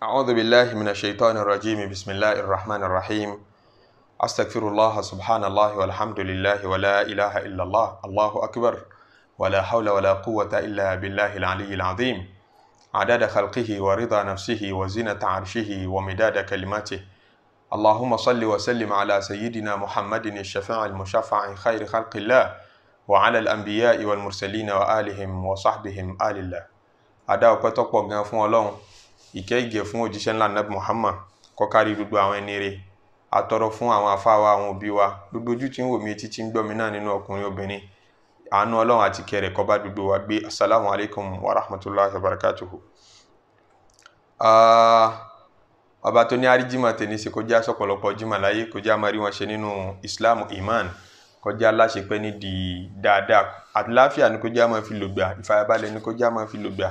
أعوذ بالله من الشيطان الرجيم. بسم الله الرحمن الرحيم. أستغفر الله، سبحان الله والحمد لله ولا إله إلا الله، الله أكبر، ولا حول ولا قوة إلا بالله العلي العظيم، عدد خلقه ورضا نفسه وزنة عرشه ومداد كلماته. اللهم صل وسلم على سيدنا محمد الشفيع المشفع خير خلق الله، وعلى الأنبياء والمرسلين وآلهم وصحبهم آل الله. Adá ọpẹ́ tó pọ̀ gan fún Ọlọ́run, ìkẹ́ ìgẹ̀ fún òjíṣẹ́ ńlá Nabi Muhammad, kó kárí gbogbo àwọn ẹni rere. Atọrọ fún àwọn afáwa, àwọn òbí wa, gbogbo ojú tí ń wò mí, etí tí ń gbọ́ mi náà, nínú ọkùnrin, obìnrin, àánú Ọlọ́run àti ìkẹ́ rẹ̀ kó bá gbogbo wa gbé. Asalaamu alaykum wa rahmatulahi wa barakatuhu. Ọba tó ní àríjìmọ̀ tẹ̀lé ṣe, kó jẹ́ àsọ̀pọ̀lọpọ̀ jìmọ̀ láyé, kó jẹ́ àmàrí wọn ṣe nínú Islam, iman, kó jẹ́ aláṣepẹ́ nídìí dáadáa, àtìláfíà ni kó jẹ́ àmọ́ fi lògbà, ìfàyàbalẹ̀ ni kó jẹ́ àmọ́ fi lògbà.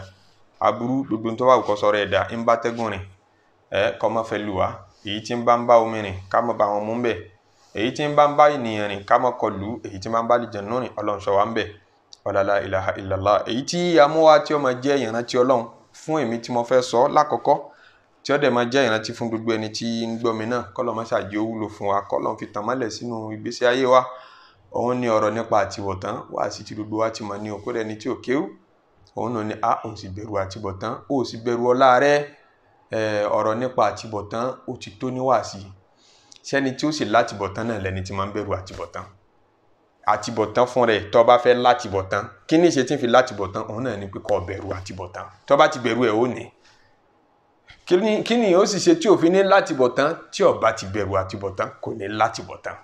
Aburú gbogbo tó bá wù kó sọ̀rọ̀ ẹ̀dá ń bá tẹ́gùn rìn ẹ, kó má fẹ́ lù wá. Èyí tí ń bá ń bá omi rìn, ká má bá wọn mú bẹ̀. Èyí tí ń bá ń bá ènìyàn rìn, ká má kọlù. Èyí tí ń bá ń bá àlùjànnú rìn, Ọlọ́run ṣọ́ wa ń bẹ̀. Ọ̀làlá ilaha illallah. Èyí tí amúwá tí ó máa jẹ́ ìrántí Ọlọ́run fún èmi tí mo fẹ́ sọ lákọ̀ọ́kọ́, tí ó dẹ̀ máa jẹ́ ìrántí fún gbogbo ẹni tí ń gbọ́ mi náà, k'Ọlọ́run má ṣàjẹ́ ó wúlò fún wa, k'Ọlọ́run fi tàn mọ́lẹ̀ sínú ìgbésí ayé wa. Òun ni ọ̀rọ̀ nípa àtìwọ̀tán. Wá sí ti gbogbo wa ti mọ̀ ní òkú rẹ̀ ní tí ò kéwú. Òun náà ni a ò sì bẹ̀rù àtìbọ̀tán, ó sì bẹ̀rù ọlá rẹ̀. Ọ̀rọ̀ nípa àtìbọ̀tán ó ti tó ní wàásì. Sẹ́ni tí ó sì látìbọ̀tán náà lẹni tí máa ń bẹ̀rù àtìbọ̀tán. Àtìbọ̀tán fún rẹ̀, tó bá fẹ́ látìbọ̀tán, kí ni ìṣe tí ń fi látìbọ̀tán? Òun náà ni pé kó bẹ̀rù àtìbọ̀tán. Tó bá ti bẹ̀rù ẹ̀, ó ní. Kí ni ó sì ṣe tí ò fi ní látìbọ̀tán? Tí ó bá ti bẹ̀rù àtìbọ̀tán, kò ní látìbọ̀tán.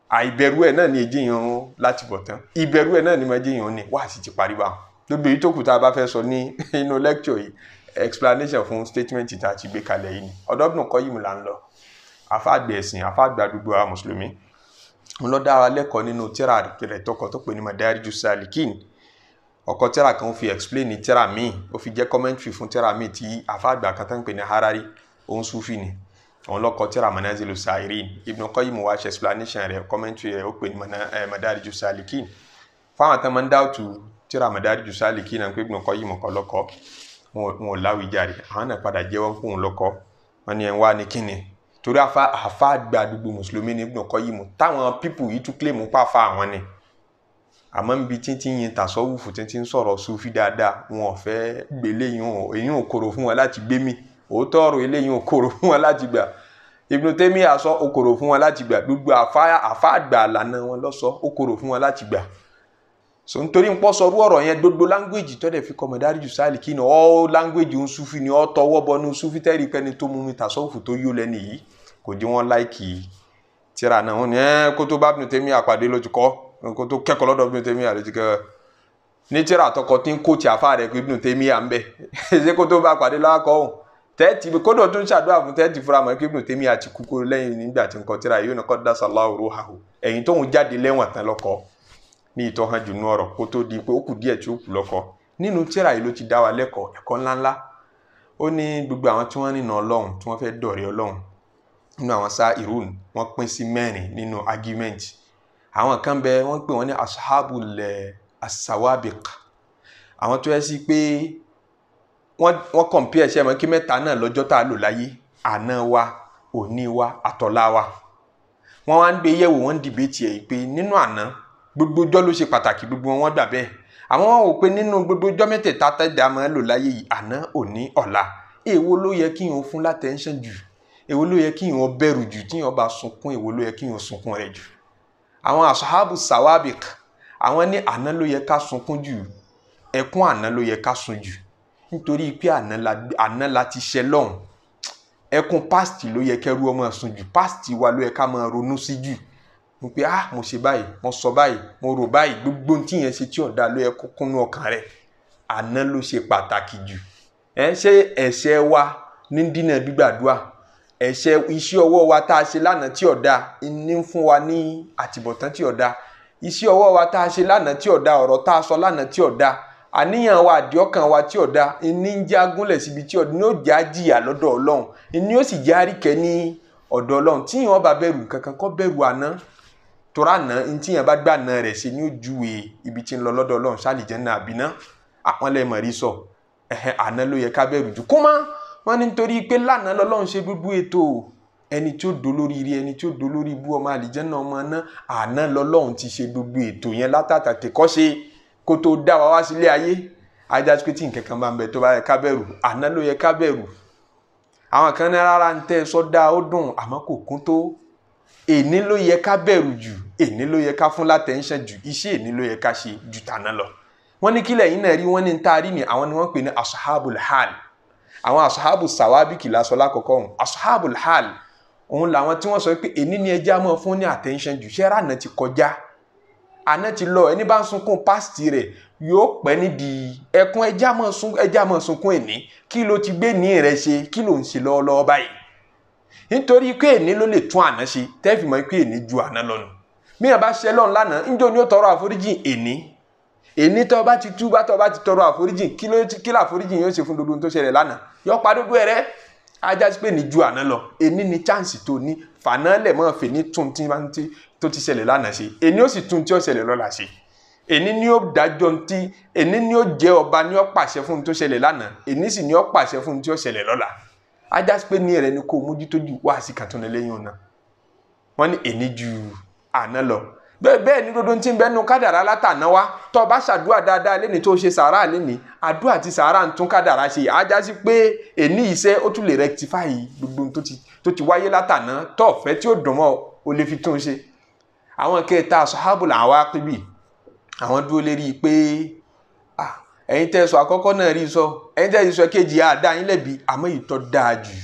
Àìbẹ̀rù ẹ̀ náà ni èjì yẹn látìbọ̀tán. Ìbẹ̀rù ẹ̀ náà ni máa jẹ́ yẹn ní. Wàásì ti parí báwọn. Gbogbo èyí tó kù tá a bá fẹ́ sọ ní inú lecture yìí, explanation fún statement tá a ti gbé kalẹ̀ yìí ni. Ọ̀dọ̀ Ibn Qayyim là ń lọ, àfáàgbẹ̀ ẹ̀sìn, àfáàgbà gbogbo àwọn mùsùlùmí. Ń lọ dá wa lẹ́kọ̀ọ́ nínú tírà rẹ̀ tọkọ tó pè ní Madariju Salikin. Ọkọ tírà kan, ó fi explain ní tírà míì, ó fi jẹ́ commentary fún tírà míì tí àfáàgbà kan tó ń pè ní Harari, òun Sufi ni, òun ló kọ tírà Manazilu Sairin. Ibn Qayyim wá ṣe explanation rẹ̀, commentary rẹ̀, ó pè ní Madariju Salikin. Fáwọn tó máa ń dáwùtù tírà Madariju Salikin náà pé Ibn Qayyim kọ́ lọ́kọ́, wọn ò láwùjáre. Àwọn náà padà jẹ́wọ́ pé òun lọ́kọ́. Wọn ni ẹ̀ ń wá ní kíni, torí àfa àgbà gbogbo mùsùlùmí ní Ibn Qayyim, táwọn people yìí tún claim pàfà àwọn ni. Àmọ́ níbi tí ń yin tàsọ́wùfù, tí ń sọ̀rọ̀ Sufi dáadáa, wọn ò fẹ́ gbélé yìí, èyí ò kóró fún wọn láti gbé mi. Òótọ́ ọ̀rọ̀ eléyìí ò kóró fún wọn láti gbà. Ibn Taymiyyah sọ, ó kóró fún wọn láti gbà. Gbogbo àfa àgbà àlànà wọn lọ́sọ, ó kóró fún wọn láti gbà. So nítorí ń pọ́ sọrú ọ̀rọ̀ yẹn, gbogbo language tó dẹ̀ fi kọ́ Madariju Salikin, all language ń Sufi ni, ọ́ tọwọ́ bọnú Sufi tẹ́rì pẹ́ni tó mú mi tàsọ́wùfù tó yó lẹ́nu yìí, kò dí wọ́n like tíra náà. Wọ́n ní ẹ́ kó tó bá Ibn Taymiyyah pàdé ló ti kọ́, kó tó kẹ́kọ̀ọ́ lọ́dọ̀ Ibn Taymiyyah ló ti kẹ́ ní tíra àtọkọ tí ń kó tí àfa rẹ̀ pé Ibn Taymiyyah ń bẹ̀. Ṣé kó tó bá pàdé lọ́wọ́ òun tẹ́ẹ̀tì kódò tó ń ṣàdúrà fún tẹ́ẹ̀tì fúra mọ́ pé Ibn Taymiyyah ti kú kó lẹ́yìn nígbà tí ń kọ tíra yìí, ó ní qaddasallahu ruhahu, ẹ̀yìn tóun jáde lẹ́wọ̀n tán lọ́kọ́ ní ìtọ́hán jù nú ọ̀rọ̀, kó tó di pé ó kù díẹ̀ tí ó kù lọ́kọ́. Nínú tíra yìí ló ti dá wa lẹ́kọ̀ọ́ ẹ̀kọ́ ńláńlá. Ó ní gbogbo àwọn tí wọ́n rìnà Ọlọ́run, tí wọ́n fẹ́ dọ̀rẹ́ Ọlọ́run nínú àwọn sá irun, wọ́n pín sí mẹ́rin nínú argument. Àwọn kan bẹ, wọ́n pè wọ́n ní ashabul asawabiq, àwọn tó yẹ sí pé wọ́n compare ṣe mọ́ kí mẹ́ta náà lọ́jọ́ tá a lò láyé: àná wa, òní wa, àtọ̀lá wa. Wọ́n wá ń gbé yẹ̀wò, wọ́n ń debate ẹ̀ pé nínú àná, gbogbo ọjọ́ ló ṣe pàtàkì, gbogbo wọn gbà bẹ́ẹ̀. Àwọn wọn wò pé nínú gbogbo ọjọ́ mẹ́tẹ̀ẹ̀ta tẹ́jà máa ń lò láyé yìí, àná, òní, ọ̀la, èwo ló yẹ kí n fún l'attention jù? Èwo ló yẹ kí n bẹ̀rù jù? Tí yẹn bá sunkún, èwo ló yẹ kí n sunkún rẹ̀ jù? Àwọn asahabu sawabik, àwọn ní àná ló yẹ ká sunkún jù, ẹkún àná ló yẹ ká sun jù, nítorí pé àná la ti ṣẹ lọ́hùn. Ẹkún past ló yẹ kẹrú ọmọ sun jù, past wa ló yẹ ká máa ronú sí jù, mo pé ah, mo ṣe báyìí, mo sọ báyìí, mo rò báyìí, gbogbo tí yẹn ṣe tí ọ̀dà ló yẹ kó kúnnú ọkàn rẹ̀. Àná ló ṣe pàtàkì jù. Ẹ ṣé ẹ̀ṣẹ̀ wa ní dínà gbígbàdúrà? Ẹ̀ṣẹ̀ iṣẹ́ ọwọ́ wa tá a ṣe lánàá tí ọ̀dà ní fún wa ní àtìbọ̀tán tí ọ̀dà. Iṣẹ́ ọwọ́ wa tá a ṣe lánàá tí ọ̀dà, ọ̀rọ̀ tá a sọ lánàá tí ọ̀dà, àníyàn wa, àdìọ́kàn wa tí ọ̀dà ní ń já gúnlẹ̀ síbi tí ọ̀dà ní ó já jìyà lọ́dọ̀ Ọlọ́run, ní ó sì já àríkẹ́ ní ọ̀dọ̀ Ọlọ́run. Tí yẹn bá bẹ̀rù kankan, kó bẹ̀rù àná, torá àná ntí yẹn bá gbà náà rẹ̀ ṣe ní ó júwe ibi tí ń lọ lọ́dọ̀ Ọlọ́run, sálì jẹ́ náà àbíná àwọn lẹ́ẹ̀mọ̀ rí sọ. Ẹ̀hẹ́n, àná ló yẹ ká bẹ̀rù jù. Kó má Wọ́n ní nítorí pé lánàá lọ́lọ́run ṣe gbogbo ètò, ẹni tí ó dolórí ire, ẹni tí ó dolórí ibú, ọmọ àlìjẹ́nà, ọmọ náà, àná lọ́lọ́run ti ṣe gbogbo ètò yẹn látàtà tẹ̀kọ́ ṣe kó tó dá wa wá sílé ayé. Ajá pé tí nǹkan kan bá ń bẹ tó bá yẹ ká bẹ̀rù, àná ló yẹ ká bẹ̀rù. Àwọn kan ní rárá ń tẹ́ sọ́dá ó dùn àmọ́ kò kún tó. Èní ló yẹ ká bẹ̀rù jù, èní ló yẹ ká fún látẹ̀ńṣẹ̀ jù, iṣẹ́ èní ló yẹ ká ṣe ju tàná lọ. Wọ́n ní kílẹ̀ yìí náà rí, wọ́n ní ń taari ni àwọn ni wọ́n pè ní asahabul hal. Àwọn asahabu sawabiki lásọ lákọ̀ọ́kọ́ ọ̀hún. Asahabul hal òun làwọn tí wọ́n sọ pé èní ni ẹjẹ́ á máa fún ní attention jù. Ṣẹ́ra àná ti kọjá, àná ti lọ, ẹni bá ń sunkún past rẹ̀ yóò pẹ́ nídìí ẹkún. Ẹjẹ́ á máa sunkún èní. Kí ló ti gbé ní rẹ̀ ṣe? Kí ló ń ṣe lọ́wọ́lọ́wọ́ báyìí? Nítorí pé èní ló lè tún àná ṣe, tẹ́ẹ̀fì mọ̀ pé èní ju àná lọ nù. Míyàn bá ṣe lọ́n lánàá, ńjọ́ ni ó tọrọ àforíjì èní. Èní tó bá ti tú bá tó bá ti tọrọ àforíjì, kí láforíjì yóò ṣe fún gbogbo tó ṣẹlẹ̀ lánàá? Yọ pa gbogbo ẹ̀ rẹ́. Ajá sí pé ní ju àná lọ. Èní ni chance tó ní, fàná lẹ̀ mọ́ fèní tún tí tó ti ṣẹlẹ̀ lánàá ṣe. Èní ó sì tún tí ó ṣẹlẹ̀ lọ́la ṣe. Èní ni ó dájọ́ ntí, èní ni ó jẹ́ ọba, ni ó pàṣẹ fún tó ṣẹlẹ̀ lánàá, èní sì ni ó pàṣẹ fún tí ó ṣẹlẹ̀ lọ́la. Ajá sí pé ní rẹ̀ ni kò mójútó jù wá sí kàtúnú lẹ́yìn ọ̀nà. Wọ́n ní èní ju àná lọ. Bẹ́ẹ̀ ni gbogbo tí ń bẹ́nu kádàrá látàná wá. Tó bá ṣàdúrà dáadáa lẹ́ni tó ṣe sàárà lẹ́ni, àdúrà àti sàárà ń tún kádàrá ṣe. Ajá sí pé èní iṣẹ́ ó tún lè rectify gbogbo tó ti wáyé látàná, tó fẹ́ tí ó dùn mọ́ ó lè fi tún ṣe. Àwọn kẹta sahabul awaqibi, àwọn dúró lérí pé ẹ̀yin tẹ́ sọ àkọ́kọ́ náà rí sọ, ẹ̀yin tẹ́ sọ kejì àdá yín lẹ́bi, àmọ́ ìtọ́ dáa jù,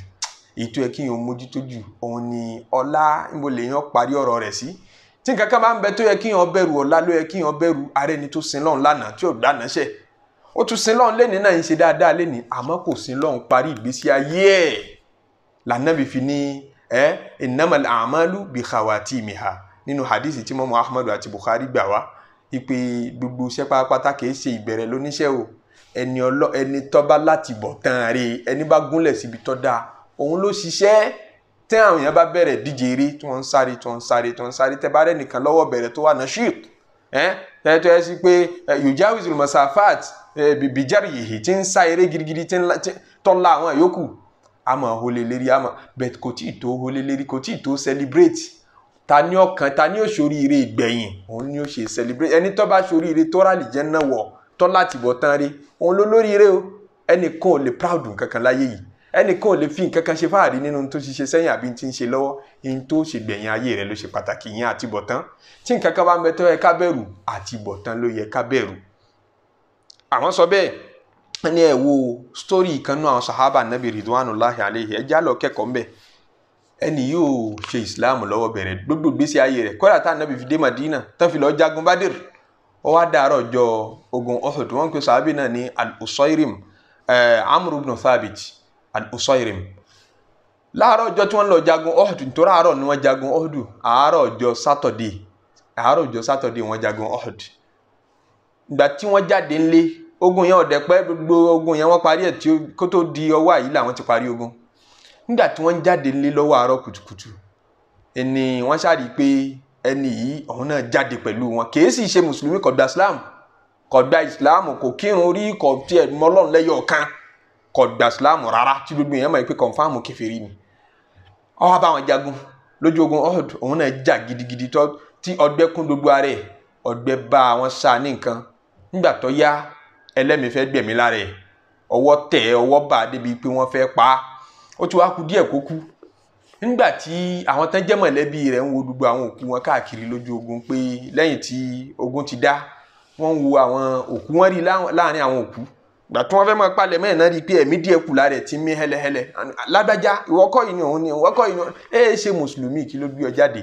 ètò ẹ̀ kí yẹn mójútó jù, òun ni ọlá. Níbo lèèyàn parí ọ̀rọ̀ rẹ̀ sí? Tí nǹkan kan bá ń bẹ tó yẹ kí yẹn bẹ̀rù, ọlá ló yẹ kí yẹn bẹ̀rù. Ara ẹni tó sin lọ́run lánàá tí ò dáná ṣẹ̀, ó tún sin lọ́run lẹ́ni náà ń ṣe dáadáa lẹ́ni, àmọ́ kò sin lọ́run parí ìgbésí ayé ẹ̀. Lànàbí fi ní innamal a'malu bi khawatimiha, nínú hadisi tí mọ́mọ́ Ahmadu àti Bukhari gbà wá, ipe gbogbo iṣẹ́ pátápátá kìí ṣe ìbẹ̀rẹ̀ lóníṣẹ́ o. Ẹni tó bá láti bọ̀ tán re, ẹni bá gúnlẹ̀ síbi tó dáa, òun ló ṣiṣẹ́. Tí àwọn èèyàn bá bẹ̀rẹ̀ díje eré tí wọ́n ń sáré tí wọ́n ń sáré tí wọ́n ń sáré, tẹ́ bá rẹ̀ nìkan lọ́wọ́ bẹ̀rẹ̀ tó wà náà ṣíp tẹ́tọ́ ẹ sí pé yujawizul masafat bìjárì yìí tí ń sá eré gidigidi tí ń tọ́lá àwọn yòókù, àmọ́ holé lérí, àmọ́ bẹ́ẹ̀ kò tí ì tó holé lérí, kò tí ì tó celebrate. Ta ni ọkàn, ta ni ó ṣoríire ìgbẹ̀yìn, òun ni ó ṣe celebrate. Ẹni tó bá ṣoríire tó rà lìjẹ́ náà wọ̀, tó láti bọ̀ tán rí, òun ló lóríire o. Ẹnìkan ò lè proud kankan láyé yìí, ẹnìkan ò lè fi nǹkan kan ṣe fáàrí nínú tó ṣiṣẹ́ sẹ́yìn àbí tí ń ṣe lọ́wọ́. Ní tó ṣe gbẹ̀yìn ayé rẹ̀ ló ṣe pàtàkì, yẹn àti bọ̀ tán. Tí nǹkan kan bá ń bẹ tó yẹ ká bẹ̀rù, àti bọ̀ tán ló yẹ ká bẹ̀rù. Àwọn sọ bẹ́ẹ̀ ní ẹ̀ wo story kan náà àwọn sahaba nabi ridwanullahi alayhi, ẹ já lọ kẹ́kọ̀ọ́ ńbẹ̀. Ẹni yóò ṣe ìsìláàmù lọ́wọ́ bẹ̀rẹ̀ gbogbo ìgbésí ayé rẹ̀, kódà tá nàbì fi dé Madina tán fi lọ́ọ́ jagun Badr, ó wá dàárọ̀ ọjọ́ ogun Uhud. Wọ́n ń pe sàábì náà ní al-Usayrim, Amr ibn Thabit al-Usayrim. Láàárọ̀ ọjọ́ tí wọ́n lọ jagun Uhud, nítorí àárọ̀ ni wọ́n jagun Uhud, àárọ̀ ọjọ́ Sátọ̀dé, àárọ̀ ọjọ́ Sátọ̀dé wọ́n jagun Uhud. Ìgbà tí wọ́n jáde ńlé ogun yẹn ọ̀dẹ̀ pẹ́, gbogbo ogun yẹn wọ́n parí ẹ̀ tí kó tó di ọwọ́ àyí làwọn ti parí ogun. Nígbà tí wọ́n jáde nílé lọ́wọ́ àárọ̀ kùtùkùtù, ẹni wọ́n ṣáà rí pé ẹni yìí òun náà jáde pẹ̀lú wọn. Kìí sì ṣe mùsùlùmí, kò gba Islam, kò gba Islam, kò kírun rí, kò tiẹ̀ mọ Ọlọ́run lẹ́yọ̀ kan, kò gba Islam rárá, tí gbogbo èèyàn mọ̀ pé kọ̀ǹfàmù kèfèrí ni. Ó wá bá wọn jagun lójú ogun Uhud, òun náà jà gidigidi tí ọgbẹ́ kún gbogbo ara ẹ̀, ọgbẹ́ bá àwọn sá ní nǹkan. Nígbà tó yá, ẹlẹ́mìí fẹ́ gbẹ̀mí lára ẹ̀, ọwọ́ tẹ̀, ọwọ́ bá a débi pé wọ́n fẹ́ pa á. Ó ti wá kú díẹ̀ kó kú. Nígbà tí àwọn tán jẹ́ mọ̀lẹ́bí rẹ̀ ń wo gbogbo àwọn òkú wọn káàkiri lójú ogun, pé lẹ́yìn tí ogun ti dá, wọ́n ń wo àwọn òkú wọn rí láàrin àwọn òkú. Ìgbà tí wọ́n fẹ́ máa palẹ̀ mẹ́rin náà rí i pé ẹ̀mí díẹ̀ kù lára ẹ̀ tí ń mí hẹ́lẹ́hẹ́lẹ́. Lágbájá, ìwọ kọ́ yìí ni òun ni, ìwọ kọ́ yìí ni òun. Ẹ ṣe mùsùlùmí, kí ló gbé ọ jáde?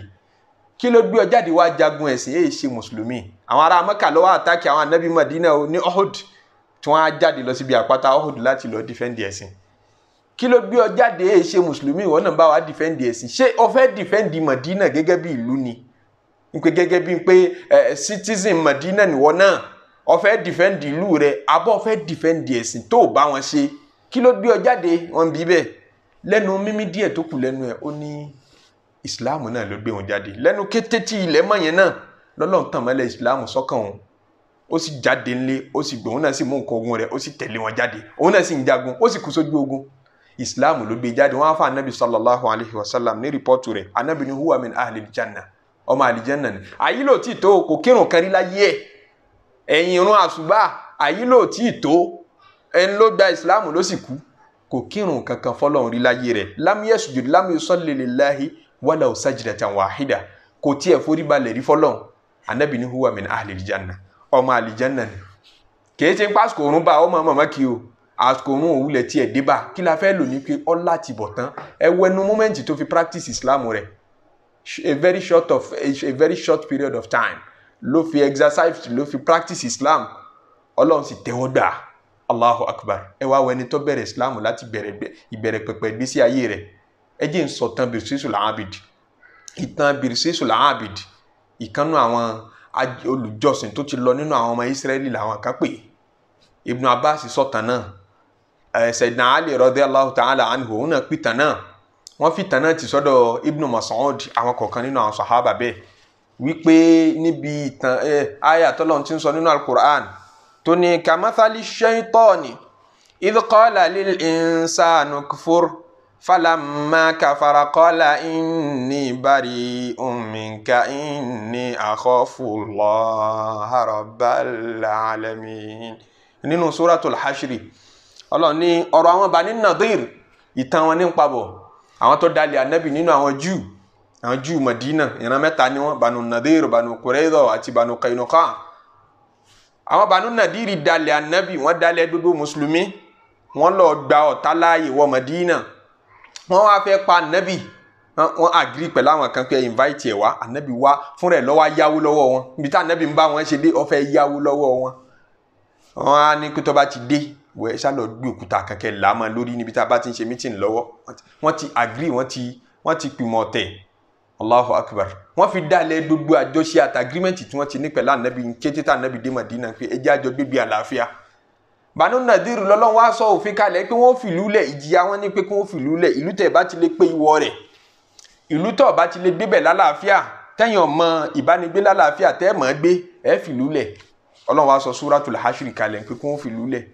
Kí ló gbé ọ jáde wá jagun ẹ̀sìn? Ẹ ṣe mùsùlùmí. Àwọn ará Mẹ́kà ló wá àtàkì àwọn ànábì Mádínà ní Uhud, tí wọ́n á jáde lọ síbi àpáta Uhud láti lọ dífẹ́ǹdì ẹ̀sìn. Kí ló gbé ọ jáde? Ẹ ṣe mùsùlùmí, ìwọ náà bá wa dìfẹ́ǹdì ẹ̀sìn. Ṣé o fẹ́ dìfẹ́ǹdì Mádínà gẹ́gẹ́ bí ìlú ni? Npe gẹ́gẹ́ bí pé citizen Mádínà nìwọ náà, o fẹ́ dìfẹ́ǹdì ìlú rẹ, àbọ̀ o fẹ́ dìfẹ́ǹdì ẹ̀sìn tó o bá wọn ṣe? Kí ló gbé ọ jáde? Wọ́n bí bẹ́ẹ̀. Lẹ́nu mímí díẹ̀ tó kù lẹ́nu ẹ̀, ó ní ìsìláàmù náà ló gbé wọn jáde. Lẹ́nu kété tí ilẹ̀ mọ̀ yẹn náà, lọ́lọ́run tàn mọ́lẹ̀ ìsìláàmù sọ́kàn òun. Ó sì jáde ńlé, ó sì gbé òun náà sì mú nǹkan ogun rẹ̀, ó sì tẹ̀lé wọn jáde. Òun náà sì ń jagun, ó sì kú sójú ogun. Islam ló gbé jáde. Wọ́n á fún anabi sallallahu alayhi wa sallam ní rìpọ́tù rẹ̀. Anabi ní huwa min ahli aljanna, ọmọ àlìjẹ́nà ni. Àyílò tí tó kò kírun kan rí láyé ẹ̀, ẹ̀yìn irun àṣùbà àyílò tí tó, ẹni ló gba Islam ló sì kú, kò kírun kankan fọlọ́run rí láyé rẹ̀. Lam yasjud lam yusalli lillahi walaw sajdatan wahida, kò tiẹ̀ forí balẹ̀ rí fọlọ́run. Anabi ní huwa min ahli aljanna, ọmọ àlìjẹ́nà ni. Kìí ṣe ń pa àsìkò òrùn bá ọmọ màmá kí o, àsìkò òrùn òwúlẹ̀ tiẹ̀ dé bá. Kí la fẹ́ lò ní pé ọ́ láti bọ̀ tán. Ẹ wẹnu mọ́mẹ́ǹtì tó fi practice Islam rẹ̀, a very short period of time ló fi exercise, ló fi practice Islam, Ọlọ́run sì tẹ́wọ́ gbà. Allahu Akbar. Ẹ wá wẹni tó bẹ̀rẹ̀ Islam láti ìbẹ̀rẹ̀ pẹ̀pẹ̀ ìgbésí ayé rẹ̀. Ẹ jẹ́ n sọ tán Birsisul Abid, ìtàn Birsisul Abid, ìkànnú àwọn olùjọsìn tó ti lọ nínú àwọn ọmọ Israẹli làwọn kan pè. Ibn Abbas sọ̀tàn náà, Sayyidina Ali radiyallahu ta'ala anhu òun náà pìtàn náà. Wọ́n fi tàn náà ti sọ́dọ̀ Ibn Mas'ud, àwọn kọ̀ọ̀kan nínú àwọn sàhábà bẹ́ẹ̀, wípé níbi ìtàn àyà tọ́lọ́run ti ń sọ nínú Al-Qur'an tó ní kamathali shaytani idh qala lil insani kfur falamma kafara qala inni bari'un minka inni akhafu Allaha rabbal alamin. Nínú Suratul Hashri, Ọlọ́run ní ọ̀rọ̀ àwọn Bani Nadir, ìtàn wọn ní ń pabọ̀, àwọn tó dalẹ̀ anabi nínú àwọn Júù, àwọn Júù Madina, ìran mẹ́ta ni wọ́n, Banu Nadir, Banu Qurayza àti Banu Qaynuqa. Àwọn Banu Nadir dalẹ̀ anabi, wọ́n dalẹ̀ gbogbo mùsùlùmí, wọ́n lọ gba ọ̀tá láàyè wọ Madina, wọ́n wá fẹ́ pa anabi. Wọ́n agree pẹ̀lú àwọn kan pé invite ẹ̀ wá. Anabi wá fúnra ẹ̀ lọ́wọ́ yáwó lọ́wọ́ wọn, ibi tá anabi ń bá wọn ṣe dé, ó fẹ́ yáwó lọ́wọ́ wọn. Wọ́n á ní pé tó bá ti dé, wẹ́ ṣá lọ gbé òkúta kankan làámọ̀ lórí níbi tá a bá ti ń ṣe meeting lọ́wọ́. Wọ́n ti agree, wọ́n ti pìmọ̀ tẹ̀. Allahu Akbar. Wọ́n fi dálẹ̀ gbogbo àjọṣe àti agreement tí wọ́n ti ní pẹ̀lú ànábì kété tá ànábì dé Madina pé ẹ jẹ́ àjọ gbégbé àlàáfíà. Banu Nadir lọ́lọ́run wá sọ òfin kalẹ̀ pé wọ́n fìlú lẹ̀, ìjìyà wọn ní pé kí wọ́n fìlú lẹ̀. Ìlú tẹ̀ bá ti lè pé ìwọ rẹ̀, ìlú tọ̀ bá ti lè gbébẹ̀ lálàáfíà, tẹ̀yìn ọmọ ìbánigbé lálàáfíà tẹ́ mọ̀ gbé, ẹ fìlú lẹ̀. Ọlọ́run wá sọ Suratul Hashri kalẹ̀ pé kí wọ́n fìlú lẹ̀.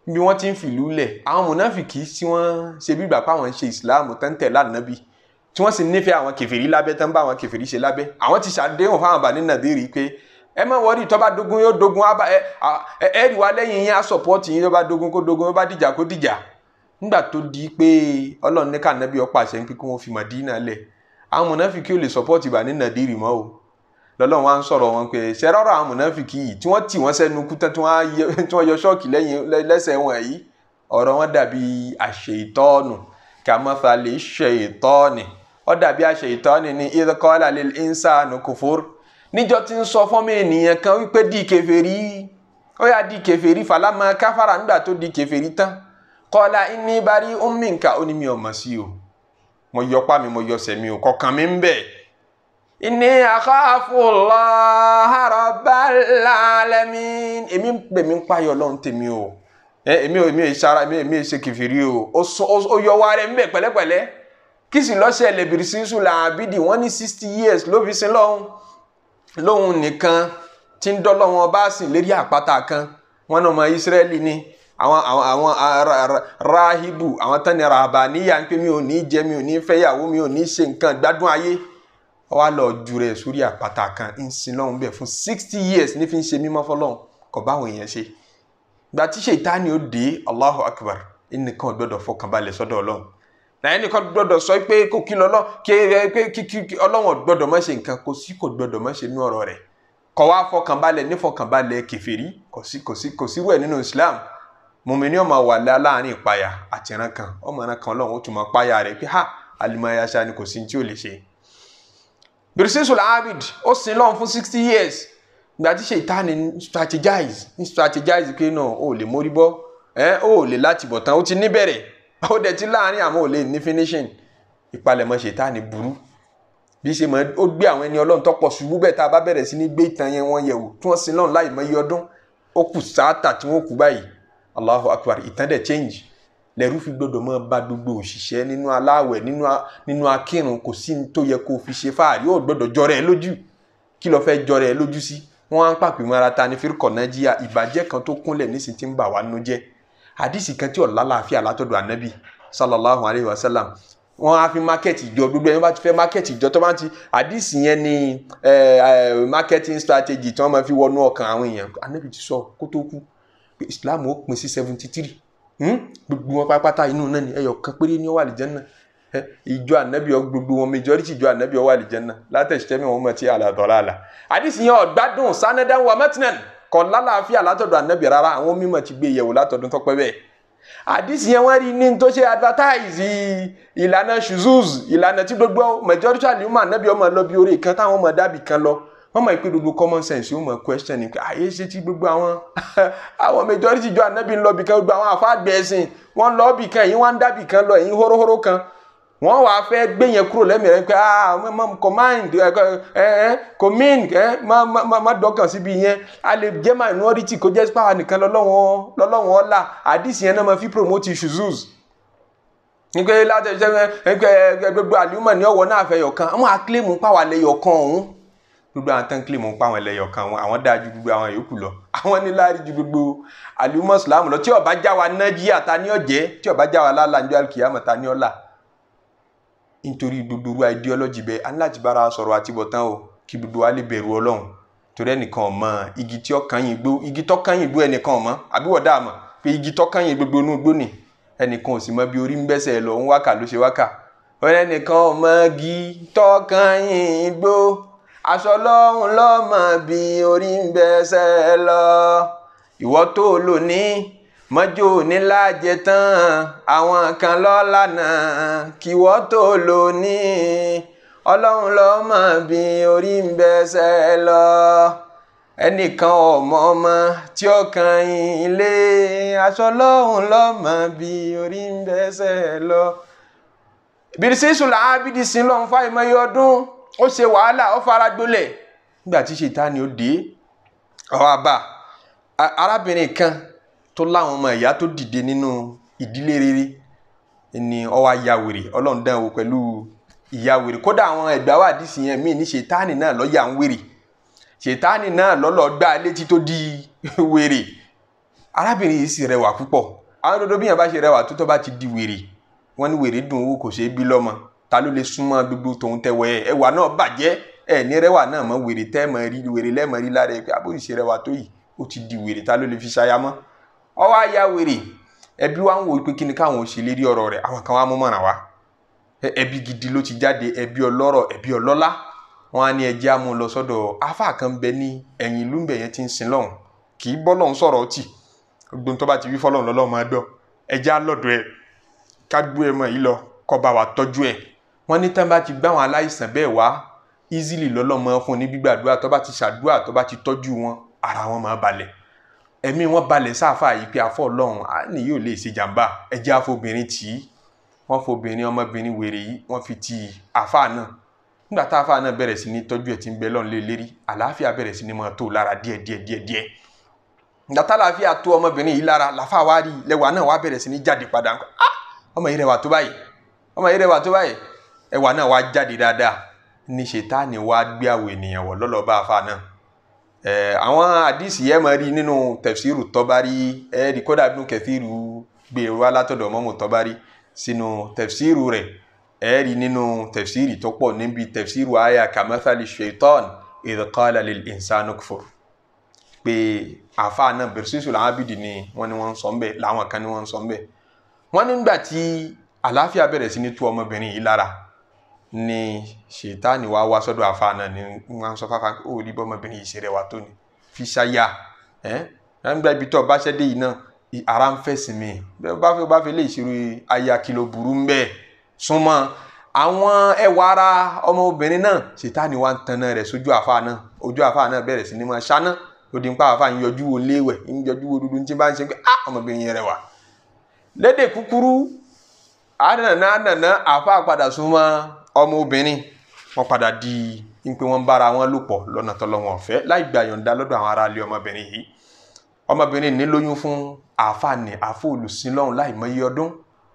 Bí wọ́n ti ń fìlú lẹ̀, àwọn mùnáfìkì tí wọ́n ṣe bí ìgbà pé àwọn ń ṣe ìsìláàmù tán tẹ̀ lánàbí, tí wọ́n sì nífẹ̀ẹ́ àwọn kèfèrí lábẹ́, tán bá àwọn kèfèrí ṣe lábẹ́, àwọn ti ṣàdéhùn fáwọn Bani Nadiri pé ẹ má wọrí, tó bá dogun yóò dogun, ẹ rí wa lẹ́yìn yín, á sọ̀pọ́ọ̀tì yín, tó bá dogun kó dogun, tó bá dìjà kó dìjà. Nígbà tó di pé Ọlọ́run ní kànábí ó pàṣẹ pé kí wọ́n fi Mádínà lẹ̀, àwọn mùnáfìkì ò lè sọ̀pọ́ọ̀tì Bani Nadiri mọ́ o. Lọ́lọ́run wá ń sọ̀rọ̀ wọn pé ṣẹ́rọ́rọ̀ àwọn mùnáfìkì yìí tí wọ́n tì wọ́n sẹ́nu kú tán, tí wọ́n yọ ṣọ́ọ̀kì lẹ́yìn lẹ́sẹ̀ wọn yìí, ọ̀rọ̀ wọn dàbí àṣeyìtọ́ọ̀nù, kamathali ṣèyìtọ́ọ̀nì, ó dàbí àṣeyìtọ́ọ̀nì ní idh qala lil insani kufur, níjọ́ tí ń sọ fọ́mọ ènìyàn kan wípé di kèfèrí, ó yá di kèfèrí, falamma káfàrà, nígbà tó di kèfèrí tán, qala inni bari'un minka, ó ní mi ò mọ̀ sí o, mo yọpá mi, mo yọsẹ̀ mi o, kọ̀ọ̀kan mi ń bẹ̀. Inni akhafu Allaha rabbal alamin, èmi ń pè mí ń payọ̀ Ọlọ́run tèmi o, èmi ò ṣara, èmi ò ṣe kèfèrí o. Ó yọ wá rẹ̀ ń bẹ̀ pẹ̀lẹ́pẹ̀lẹ́. Kí sì lọ́sẹ̀ lè Birsisul Abidi, wọ́n ní 60 years ló fi sin lọ́hùn, lóhun nìkan tí ń dọ́lọ́ wọn bá sìn lérí àpáta kan. Wọ́n náà ọmọ Ísírẹ́lì ni àwọn ráhìbù, àwọn tán ní ràbàníyà, ń pè mí ò ní jẹ, mi ò ní fẹ́yàwó, mi ò ní ṣe nǹkan gbádùn ayé. Ó wá lọ ju rẹ̀ sórí àpáta kan, ń sin lọ́hùn bẹ́ẹ̀ fún 60 years ní fi ń ṣe mímọ́ fọlọ́hùn, kò báwọn èèyàn ṣe. Gbà tí Ṣètánì ó dé, Allahu Akbar, ẹnìkan ò gbọ́dọ̀ fọkànbalẹ̀ sọ́dọ̀ Ọlọ́run. Láyé nìkan gbọ́dọ̀ sọ pé kò kí lọ́lọ́, kí Ọlọ́run ò gbọ́dọ̀ má ṣe nǹkan, kò sí kò gbọ́dọ̀ má ṣe nú ọ̀rọ̀ rẹ̀. Kò wá fọkànbalẹ̀ nífọkànbalẹ̀ kèfèrí, kò sí wẹ̀ nínú Islam. Mùmíní ó máa wà láàrin ìpayà àti ìran kan, ọmọ ìran kan Ọlọ́run ó tún máa páyà rẹ̀ pé ha alimayasa ni, kò sí tí ò lè ṣe. Birsisul Abid ó sin lọ́hùn fún 60 years. Ìgbà tí Ṣètánì strategize pé náà ó lè mórí bọ́, ó lè láti bọ̀ tán, ó ti níbẹ̀rẹ̀, ó dẹ̀ ti láàrin, àmọ́ ò lè ní finishing. Ìpalẹ̀mọ́ Ṣètánì burú bí ṣe mọ̀, ó gbé àwọn ẹni Ọlọ́run tọ́pọ̀ ṣubú bẹ́ẹ̀. Tá a bá bẹ̀rẹ̀ sí ní gbé ìtàn yẹn wọ́n yẹ̀wò, tí wọ́n sin lọ́hùn láì mọ iye ọdún, ó kù sáátà tí wọ́n kú báyìí. Allahu Akbar, ìtàn dẹ̀ change. Lẹ́rú fi gbọ́dọ̀ máa bá gbogbo òṣìṣẹ́ nínú aláwẹ̀, nínú akírun, kò sí ní tó yẹ kó fi ṣe fáàrí, ó gbọ́dọ̀ jọrẹ ẹ lójú. Kí ló fẹ́ jọrẹ ẹ lójú sí? Wọ́n á ń pàpè mọ́ra ta ní fírkọ̀ Nàìjíríà, ìbàjẹ́ kan tó kúnlẹ̀ nísìnyí tí ń bà wá nú jẹ́. Àdìsí kan tí ò lálàáfíà látọ̀dọ̀ ànábì, sallallahu alayhi wa sallam. Wọ́n á fi market ìjọ, gbogbo ẹni bá ti fẹ́ market ìjọ tó bá ti àdìsí yẹn ni marketing strategy tí wọ́n máa fi wọnú ọkàn àwọn èèyàn. Ànábì ti sọ kó tó kú pé Islam ó pín sí 73, gbogbo wọn pátápátá inú náà ni ẹyọ kan péré ní ó wà àlìjánnà. Ìjọ Ànábì gbogbo wọn, majority ìjọ Ànábì ó wà àlìjánnà látẹ̀sítẹ́mì wọn mọ̀ tí àlàdọ́là àlà. Àdìsí yẹn ọ̀gbádùn sanadan wa matnan, kò lálàáfíà látọ̀dọ̀ Ànábì rárá, àwọn mímọ̀ ti gbé yẹ̀wò látọ̀dún tọ́pẹ́ bẹ́ẹ̀. Àdìsí yẹn wọ́n rí ní tó ṣe advertise ìlànà shuzuz, ìlànà tí gbogbo majority àlùmọ̀ Ànábì ọmọ lọ bí orí kan táwọn ọmọ dábì kan lọ. Wọ́n mọ̀ pé gbogbo common sense yóò mọ̀ question ni pé àyè ṣe tí gbogbo àwọn majority ìjọ Ànábì ń lọ bì kan, gbogbo àwọn àfáàgbẹ̀ ẹ̀sìn wọ́n lọ bì kan, èyí wọ́n ń dábì kan lọ, èyí hóróhóró kan. Wọ́n wàá fẹ́ gbé yẹn kúrò lẹ́mìí rẹ pé ah kò mind kò mean má dọ́kàn síbi yẹn, a lè jẹ́ minority kó jẹ́ pàwọn nìkan lọ́lọ́wọ́n ọ̀la. Àdìsí yẹn náà máa fi promote shuzuz nígbẹ́ láti ṣe gbogbo àlùmọ̀ ní ọ̀wọ́ náà fẹ́ yọ̀kan, àwọn akílẹ̀mù pàwọn alẹ́ yọ̀kan ọ̀hún. Gbogbo àwọn tán kílẹ̀mù pàwọn alẹ́ yọ̀kan wọn, àwọn dáa ju gbogbo àwọn yòókù lọ, àwọn níláàrí ju gbogbo àlùmọ̀ Ìsìlámù lọ. Tí ó bá já wa nájíà ta ní ọ̀jẹ́, tí ó bá já wa lálàjọ alkiyama ta ní ọ̀la. Nítorí gbogbo irú ideology bẹ́ẹ̀, a ní láti bára sọ̀rọ̀ àti bọ̀tán o, kí gbogbo wa lè bẹ̀rù Ọlọ́run. Torí ẹnìkan ọ̀mọ igi tí ó kàn yín gbó, igi tó kàn yín gbó ẹnìkan ọ̀mọ, àbí wọ́n dá a mọ̀ pé igi tó kàn yín gbogbo inú igbó ni, ẹnìkan ò sì mọ bí orí ń bẹ́sẹ̀ lọ, ń wákà ló ṣe wákà. Ẹnìkan ọ̀mọ igi tó kàn yín gbó, aṣọ Ọlọ́run lọ́mọ bí orí ń bẹ́sẹ̀ lọ, ìwọ tó lò ní mọ́jọ́ níláàjẹ tán, àwọn kan lọ́lànà kí wọ́n tó lò ní, Ọlọ́run lọ́mọ bí orí ń bẹ́sẹ̀ lọ, ẹnìkan ọmọ ọmọ tí ó kan ilé, aṣọ Ọlọ́run lọ́mọ bí orí ń bẹ́sẹ̀ lọ. Bìrìsísù làábìdì sí lọ́n fún àìmọye ọdún, ó ṣe wàhálà, ó fara gbolẹ̀. Nígbà tí Ṣètánì ó dé, ó wá bá arábìnrin kan tó láwọn ọmọ ìyá tó dìde nínú ìdílé rere ni ó wá ya wèrè. Ọlọ́run dán wò pẹ̀lú ìyá wèrè. Kódà àwọn ẹ̀gbá wà dísì yẹn míì ní Ṣètánì náà lọ́ọ́ yà ń wèrè, Ṣètánì náà lọ́lọ́ gbá létí tó di wèrè. Arábìnrin yìí sì rẹwà púpọ̀. Àwọn dodo bí yẹn bá ṣe rẹwà tó bá ti di wèrè, wọ́n ní wèrè dùn owó kò ṣeé bí lọ́mọ, ta ló lè súnmọ́ gbogbo tòun tẹwẹ́ ẹwà náà bàjẹ́, ẹ ní rẹwà náà mọ́, wèrè tẹ́ mọ́ rí, wèrè lẹ́mọ́ rí lára ẹ pé àbó ìṣe rẹwà tó yìí ó ti di wèrè, ta ló lè fi ṣaya mọ́. Ó wá ya wèrè, ẹbí wa ń wò pé kí ni káwọn ò ṣe lérí ọ̀rọ̀ rẹ̀. Àwọn kan wá mú mọ̀ràn wá, ẹbí gidi ló ti jáde, ẹbí ọlọ́rọ̀, ẹbí ọlọ́lá. Wọn á ní ẹjẹ́ á mú lọ sọ́dọ̀ áfà kan bẹ ní ẹ̀yìn ìlú ńbẹ̀ yẹn ti ń sin lọ́hùn, kì í bọ́ lọ́hùn sọ̀rọ̀ ọtí, gbogbo tó bá ti wí fọlọ́hùn lọ́lọ́hùn máa dọ̀, ẹjẹ́ á lọ́dọ̀ ẹ̀ ká gbé ẹ mọ̀ yìí lọ kó bá wa tọ́jú ẹ̀. Wọ́n ní tán bá ti gbá àwọn aláìsàn bẹ́ẹ̀ wá easily lọ́lọ́mọ fún ní gbígbàdúrà, tó bá ti ṣàdúrà tó bá ti tọ́jú wọn, ara wọn máa balẹ̀, ẹ̀mí wọn balẹ̀ sáfà yìí pé àfọ̀ Ọlọ́run á ní yóò lè ṣe jàǹbá, ẹjẹ́ àfọbìnrin tì í. Wọ́n fobìnrin ọmọbìnrin wèrè yìí wọ́n fi ti àfà náà. Nígbà tá àfà náà bẹ̀rẹ̀ sí ní tọ́jú ẹ̀ tí ń bẹ lọ́n lé lérí, àlàáfíà bẹ̀rẹ̀ sí ní máa tó lára díẹ̀ díẹ̀ díẹ̀ díẹ̀. Nígbà tá àlàáfíà tó ọmọbìnrin yìí lára, làfà wá rí lẹ́wà náà wá bẹ̀rẹ̀ sí ní jáde padà. Ah, ọmọ yìí rẹwà tó báyìí, ọmọ yìí rẹwà tó báyìí, ẹwà náà wá jáde dáadáa. Ní Ṣètánì wá gbé àwọ̀ ènìyàn wọ̀ lọ́lọ́ bá àfà náà. Àwọn àdìsí yẹn máa rí nínú tẹ̀fsíìrù Tọ́bárí, ẹ̀ẹ́dì kódà Ibn Kathiru gbé wá látọ̀dọ̀ mọ́mù Tọ́bárí sínú tẹ̀fsíìrù rẹ̀, ẹ̀ẹ́rì nínú tẹ̀fsíìrì tó pọ̀ níbi tẹ̀fsíìrù àyà kamathali shaitan idh qala lil insani kfur, pé àfa náà Bìrìsísù làábìdì ni wọ́n ní wọ́n ń sọ ń bẹ̀, làwọn kan ní wọ́n ń sọ ń bẹ̀. Wọ́n nígbà tí àlàáfíà bẹ̀rẹ̀ sí ní tú ọmọbìnrin yìí lára ni Ṣètánì wá wá sọ́dọ̀ àfa náà ni wọ́n sọ fáfá ó rí bọ́mọbìnrin yìí ṣe rẹwà tó ni fi ṣáyà ẹ́ nígbà ibi tó bá ṣẹ́ dé yìí náà ara ń fẹ̀sìn mi, bá fẹ́ lè ṣerú aya kìlọ̀ burú ń bẹ́ẹ̀ súnmọ́ àwọn ẹwà ara ọmọbìnrin náà. Ṣètánì wá ń tanná rẹ̀ sójú àfa náà, ojú àfa náà bẹ̀rẹ̀ sí ní máa ṣáná, ó di ń pa àfa ń yọjú wo léwẹ̀, ń yọjú wo dúdú tí bá ń ṣe pé ah ọmọbìnrin yẹn rẹwà. Lédè kúkúrú ànàná ànàná àfa padà súnmọ́ ọmọbìnrin, wọ́n padà di pé wọ́n bára wọn lò pọ̀ lọ́nà tọ́lọ́wọ́n ọ̀fẹ́ láì gba yọ̀ǹda lọ́dọ̀ àwọn aráalé ọmọbìnrin yìí. Ọmọbìnrin ní lóyún fún àáfàá ní àáfò olùsìnlọ́hún láìmọye ọdún.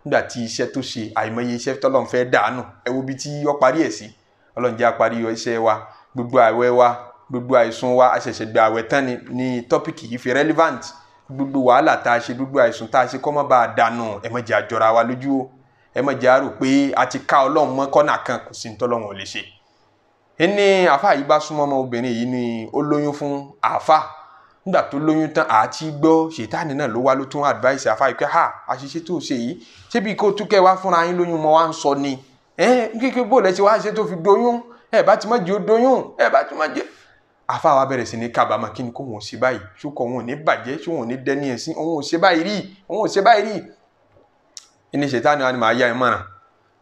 Nígbà tí iṣẹ́ tó ṣe àìmọye iṣẹ́ tọ́lọ́hún fẹ́ dànù, ẹ wo bí tí ó parí ẹ̀ sí. Ọlọ́run jẹ́ á parí iṣẹ́ wa, gbogbo àwẹ̀ wa, gbogbo àìsùn wa, a ṣẹ̀ṣẹ̀ gba àwẹ̀ tán ni tọ́pìkì yìí fi relevant. Gbogbo wàhálà tá a ṣe, gbogbo àìsùn tá a ṣe kó má bàa dànù, ẹ má jẹ́ àjọra wa lójú o. Ẹ má jẹ́ àrò pé a ti ká Ọlọ́run mọ́ kọ́nà kan, kò sí ní tọ́lọ́run ò lè ṣe. Ẹni àfa yìí bá súnmọ́ ọmọ obìnrin yìí ni ó lóyún fún àfa. Nígbà tó lóyún tán àti gbọ́ ṣètánì náà ló wá ló tún advice àfa yìí pé ha àṣìṣe tó ṣe yìí ṣébi kó túkẹ́ wá fúnra yín lóyún mọ́ wá ń sọ ni kíkẹ́ bó lẹ ṣe wá ṣe tó fi doyún, ẹ bá ti má jẹ́ ó doyún, ẹ bá ti má jẹ́. Àfa wa bẹ̀rẹ̀ sí ní kábàámọ̀, kí ni kó wọn ṣe báyìí, ṣùkọ̀ wọn ò ní bàjẹ́, ṣé wọn ò ní dẹ́ni ẹ̀sìn, òun ò ṣe báyìí rí, òun ò ṣe báyìí rí. Ẹni ṣètánì wa ni màá yá ẹ mọ̀ràn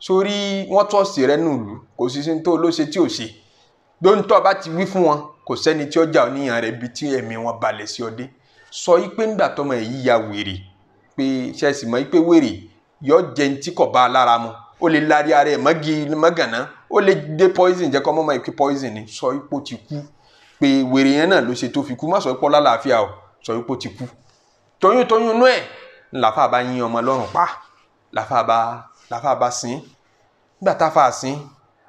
sórí wọ́n tọ́sí rẹ nùlù, kò sí sí tó ló ṣe tí ò ṣe lóńtọ́ bá ti wí fún wọn, kò sẹ́ni tí ó jà oníyàn rẹ̀ bí tí ẹ̀mí wọn balẹ̀ sí ọdẹ. Sọ yí pé ńgbà tọmọ ẹ̀ yí ya wèrè, pé ṣẹ́ẹ̀sì mọ́ yí pé wèrè yọ jẹ ní tí kò bá a lára mu, ó lè lárí ara ẹ̀ mọ́gi mọ́gànná, ó lè dé poison jẹ́ kọ́ mọ́ mọ́ pé poison ni. Sọ yí pé ó ti kú, pé wèrè yẹn náà ló ṣe tó fi kú, má sọ pé ó lálàáfíà o, sọ yí pé ó ti kú. Toyún toyún inú ẹ̀ làfà bá yín ọmọ lọ́rùn pa, làfà bá sin. Nígbà táfà sin,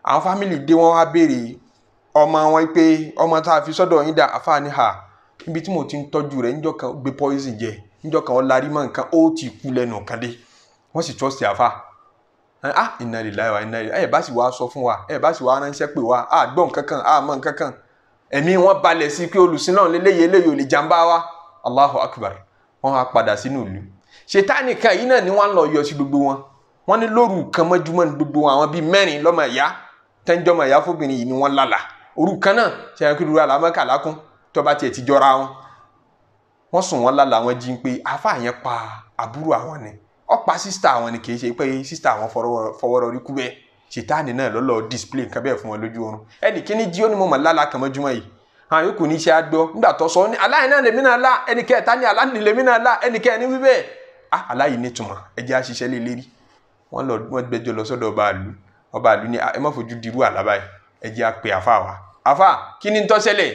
àwọn fámìlì dé, wọ́n wá béèrè ọmọ wọn pé ọmọ tá a fi sọ́dọ̀ yín dà. Àfáà ní ha, níbi tí mo ti ń tọ́jú rẹ̀ níjọ́ kan gbé poison jẹ, níjọ́ kan ó larí mọ́ nǹkan, ó ti kú lẹ́nu kan dé. Wọ́n sì trust àfáà. Ah, inna lillahi wa inna ilaihi. Ẹ bá sì wá sọ fún wa, ẹ bá sì wá ránṣẹ́ pè wá, a gbọ́ nǹkan kan, a mọ̀ nǹkan kan. Ẹ̀mí wọn balẹ̀ sí pé olùsìn náà léléyìí eléyìí ò lè jàǹbá wa. Allahu akbar. Wọ́n á padà sínú ìlú. Ṣètánì kan yìí náà ni wọ́n lọ yọ sí gbogbo wọn. Wọ́n ní lóru kan mọ́júmọ́ ní gbogbo wọn, àwọn bíi mẹ́rin lọ́mọ ìyá tẹ́ńjọ́mọ ìyá fóbìnrin yìí ni wọ́n lálàá. Òru kan náà ṣe é kí lóru àlámọ́kà lákún tó bá tiẹ̀ ti jọra wọn. Wọ́n sùn wọ́n lálàá, wọn jí pé àáfàá yẹn pa àbúrò àwọn ni, ó pa sísítà àwọn ni, kì í ṣe pé sísítà àwọn fọwọ́rọ́ rí kú bẹ́ẹ̀. Ṣètánì náà lọ́lọ́ display nǹkan bẹ́ẹ̀ fún wọn lójú oorun. Ẹnì kíní jí ó ní mo mọ̀ lálàá kan mọ́júmọ́ yìí. Àwọn yòókù ní iṣẹ́ àgbọ̀ nígbà tó sọ ní aláì náà lèmi náà lá, ẹnì kẹta ní aláì lèmi náà lá, ẹnì kẹrin wí bẹ́ẹ̀. Ah, aláì nítumọ̀, ẹ jẹ́ àṣìṣe lé lérí. Wọ́n lọ wọ́n gbẹ́jọ́ lọ sọ́dọ̀ ọba àlú. Ọba àlú ní ẹ má fojú dirú àlá báyìí, ẹ jẹ́ àpè àfà wa. Àfà, kí ni ń tó ṣẹlẹ̀?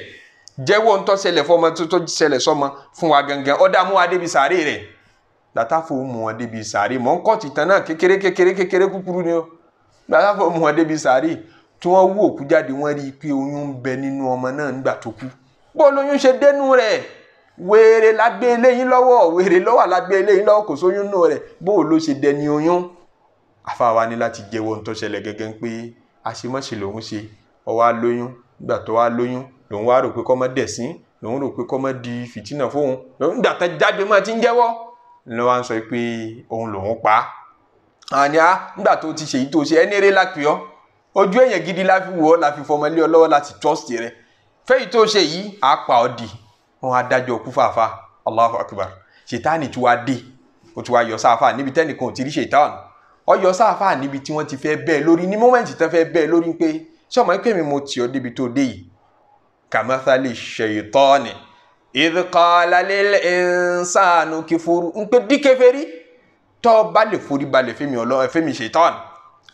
Jẹ́wọ́ ń tó ṣẹlẹ̀ fọmọ tó ṣẹlẹ̀ sọmọ fún wa gangan. Ọ̀dà mú wa débi sàárè rẹ̀. Látàfò mú wọn débi sàárè. Mọ̀ ń kọ́ tìtàn náà kékeré kékeré kékeré kúkúrú ni ó. Látàfò mú wọn débi sàárè. Tí wọ́n wú òkú jáde, wọ́n rí i pé oyún ń bẹ nínú ọmọ náà nígbà tó kú. Bó lóyún ṣe dénú rẹ̀? Wèrè la gbé eléyín lọ́wọ́, wèrè lọ́wọ́ la gbé eléyín lọ́wọ́, kò sóyún nù rẹ̀. Bó ló ṣe dẹni oyún? Àfáà wa ní láti jẹ́wọ́ ohun tó ṣẹlẹ̀ gẹ́gẹ́ pé àṣemọ́ṣe lòun ṣe. Ó wá lóyún, nígbà tó wá lóyún, lòun wá rò pé kó má dẹ̀sín, lòun rò pé kó má di fìtínà fóun. Nígbà tó jáde mọ́ ti ń jẹ́wọ́, ló wá ń sọ pé òun lòun pa á. Àní á, nígbà tó ti ṣe èyí tó ṣe, ẹni eré la pè ọ́. Ojú èèyàn gidi la fi wò ọ́, la fi fọmọ lé ọ lọ́wọ́ láti trust rẹ. Fẹ́yìí tó ṣe yìí, á pa ọ́ di. Wọ́n á dájọ́ kú fàáfàá. Allahu akbar. Ṣètánì tí wàá dé, ó ti wá yọ sáfà níbi tẹ́nìkan ò ti rí ṣètánì. Ó yọ sáfà níbi tí wọ́n ti fẹ́ bẹ́ẹ̀ lórí, ní mọ́mẹ́ǹtì tán fẹ́ bẹ́ẹ̀ lórí pé ṣé ọmọ pé mi mo tì ọ́ débi tó dé yìí. Kamathali ṣètánì idh qala lil insani kfur, ń pé díkẹ́fẹ́rí tọ́ bá lè forí balẹ̀ fẹ́mi Ọlọ́run, fẹ́mi ṣètánì,